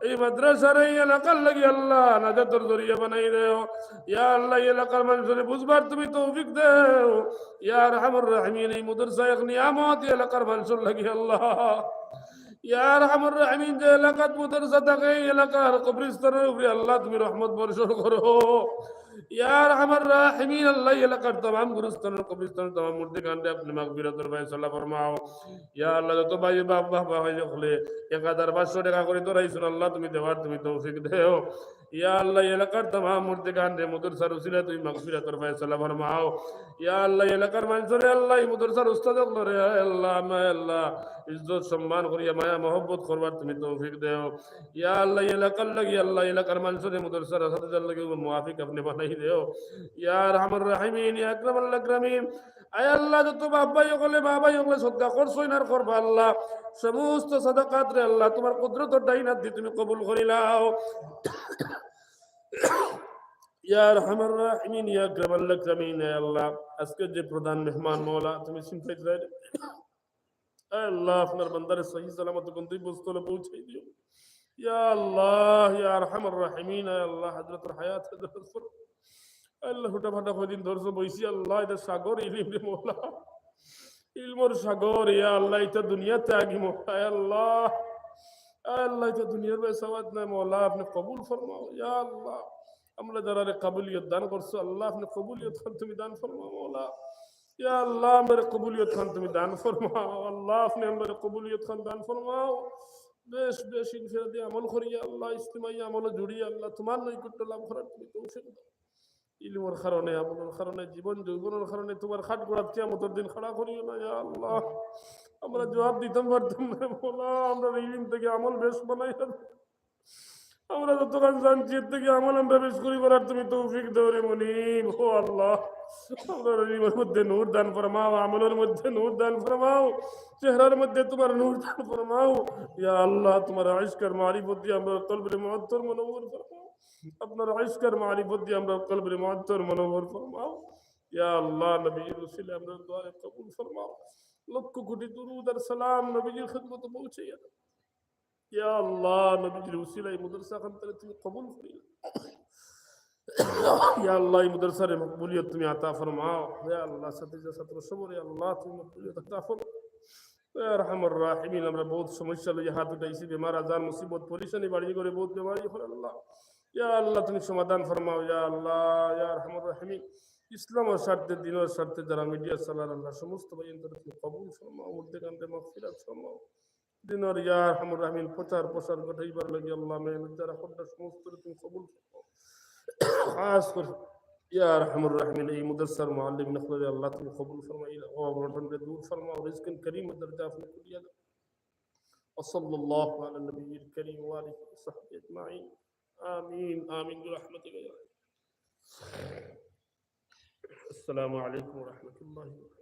এই মাদ্রাসারে এই এলাকার লাগি আল্লাহ নাজাতর জরিয়া বানাই দেও। ইয়া আল্লাহ, এই এলাকার মানষরে বুঝবার তুমি তৌফিক দেও। ইয়া আরহামার রাহিমিন, এই মাদ্রাসা এক নিয়ামত এই এলাকার মানষর লাগি আল্লাহ। ইয়া আরহামার রাহিমিন, যে এলাকাত মাদ্রাসা থাকে, এই এলাকার কবরস্থানর উপরে আল্লাহ তুমি রহমত বর্ষণ করো। ইয়া আরহামার রাহিমিন, আল্লাহ, এই এলাকার তামাম গুরুস্থানর কবরস্থানর তামাম মুর্দেগানরে আপনে মাগফিরাতর ফয়সালা ফরমাও। ইয়া আল্লাহ, যত ভাই বাপ, বাপ, ভাই অকলে এক হাজার পাঁচশো টেকা করি ধরাইছইন, আল্লাহ, তুমি দেওয়ার তুমি তৌফিক দেও। ইয়া আল্লাহ, এই এলাকার তামাম মুর্দেগানরে মাদ্রাসার উসিলায় তুমি মাগফিরাতর ফয়সালা ফরমাও। ইয়া আল্লাহ, এই এলাকার মানষরে আল্লাহ, এই মাদ্রাসার উস্তাদ অকলরে, আয় আল্লাহ, আয় আল্লাহ, ইজ্জত সম্মান করিয়া মায়া মহব্বত করবার তুমি তৌফিক দেও। ইয়া আল্লাহ, এই এলাকার লাগি আল্লাহ, এই এলাকার মানষরে মাদ্রাসার আসাতিজার লাগি মুওয়াফিক আপনে বানাই দেও। ইয়া আরহামার রাহিমিন, ইয়া আকরামাল আকরামিন, আয় আল্লাহ, যত বাপ ভাই অকলে, মা ভাই অকলে সদকা করছইন আর করবা আল্লাহ, সমস্ত সাদাকাতরে আল্লাহ তোমার কুদরতর ডাইন আতদি তুমি কবুল করিলাও। ইয়া আরহামার রাহিমিন, ইয়া আকরামাল আকরামিন, আয় আল্লাহ, আজকে যে প্রধান মেহমান মওলা তুমি চিনতে চাই, আয় আল্লাহ, আপনার বান্দারে সহি সালামত গন্তব্যস্থলে পৌঁছাই দিও। ইয়া আল্লাহ, ইয়া আরহামার রাহিমিন, আয় আল্লাহ, হযরতর হায়াত হেদায়েত করো। আল্লাহ, হুটা ফাটা কয়দিন ধরছো বইছি, আল্লাহ, ইটা সাগর ইলিম রে মওলা, ইলমর সাগর, ইয়া আল্লাহ, ইটা দুনিয়াতে আগে মওলা, আয় আল্লাহ, আয় আল্লাহ, ইটা দুনিয়ার বায় সওয়াব নায় মওলা, আপনে কবুল ফরমাও, ইয়া আল্লাহ, আমরা যারারে কাবুলিয়ত দান করছো, আল্লাহ, আপনে কবুলিয়ত খান তুমি দান ফরমাও মওলা, ইয়া আল্লাহ, আমরারে কবুলিয়ত খান তুমি দান ফরমাও। আল্লাহ, আপনে আমরারে কবুলিয়ত খান দান ফরমাও। বেশ, বেশ ইনফিরাদি আমল করিয়া আল্লাহ, ইজতিমাই আমল জুড়িয়া আল্লাহ, তোমার নৈকট্য লাভ করার তুমি তৌফিক দাও। ইলমর কারণে, আমলর কারণে, জীবন যৌবনর কারণে তোমার কাঠগড়াত কিয়ামতর দিন খাড়া করিও না, ইয়া আল্লাহ। আমরা জবাব দিতাম পারতাম না, মওলা, আমরার ইলম থাকি আমল বেশ বানাইয়া দেও। আমরা যতখান জানছি, এর থাকি আমল আমরা বেশ করি করার তুমি তৌফিক দেও রে মুনিব। ও আল্লাহ, আমরার ইলমর মধ্যে নূর দান ফরমাও, আমলর মধ্যে নূর দান ফরমাও, চেহারার মধ্যে তোমার নূর দান ফরমাও। ইয়া আল্লাহ, তোমার ইশকর মারিফত দিয়া আমরার কলবরে মুআত্তর মুনাওয়ার ফরমাও। আপনার ইশকর মারিফত দিয়া আমরার কলবরে মুআত্তর মুনাওয়ার ফরমাও। ইয়া আল্লাহ, নবীজির উসিলায় আমরার দোয়ারে কবুল ফরমাও। লক্ষ কোটি দুরূদ আর সালাম নবীজির খিদমতে পৌঁছাইয়া দেও। ইয়া আল্লাহ, নবীজির উসিলায় এই মাদ্রাসা খান তারে তুমি কবুল করিও। ইয়া আল্লাহ, এই মাদ্রাসারে মকবুলিয়ত তুমি আতা ফরমাও। ইয়া আল্লাহ, ছাত্রীরা ছাত্র সবরে আল্লাহ তুমি মকবুলিয়ত আতা ফরমাও। ইয়া আরহামার রাহিমিন, আমরা বহুত সমস্যা লইয়া হাত উঠাইছি, বেমার আজার, মুসিবত, পরেশানি, বাড়ি ঘরে বহুত বেমারি অয় আল্লাহ। ইয়া আল্লাহ, তুমি সমাধান ফরমাও। ইয়া আল্লাহ, ইয়া আরহামার রাহিমিন, ইসলামর স্বার্থে, দ্বীনর স্বার্থে যারা মিডিয়া চালার আল্লাহ, সমস্ত ভাইয়াইন্তরে তুমি কবুল ফরমাও, মুর্দেগানরে মাগফিরাত ফরমাও। দ্বীনর ইয়া আরহামার রাহিমিন প্রচার প্রসার ঘটাইবার লাগি আল্লাহ মেহনত যারা কররা সমস্তরে তুমি কবুল ফরমাও। খাস করি ইয়া আরহামার রাহিমিন এই মাদ্রাসার মুআল্লিমিন অকলরে আল্লাহ তুমি কবুল ফরমাও, এই অভাব অনটনরে দূর ফরমাও, রিজকিন কারীমর দরজা আপনি খুলিয়া দেও। وصلى الله على النبي الكريم وآله وصحبه أجمعين. آمين، آمين برحمتك يا السلام عليكم ورحمة الله وبركاته.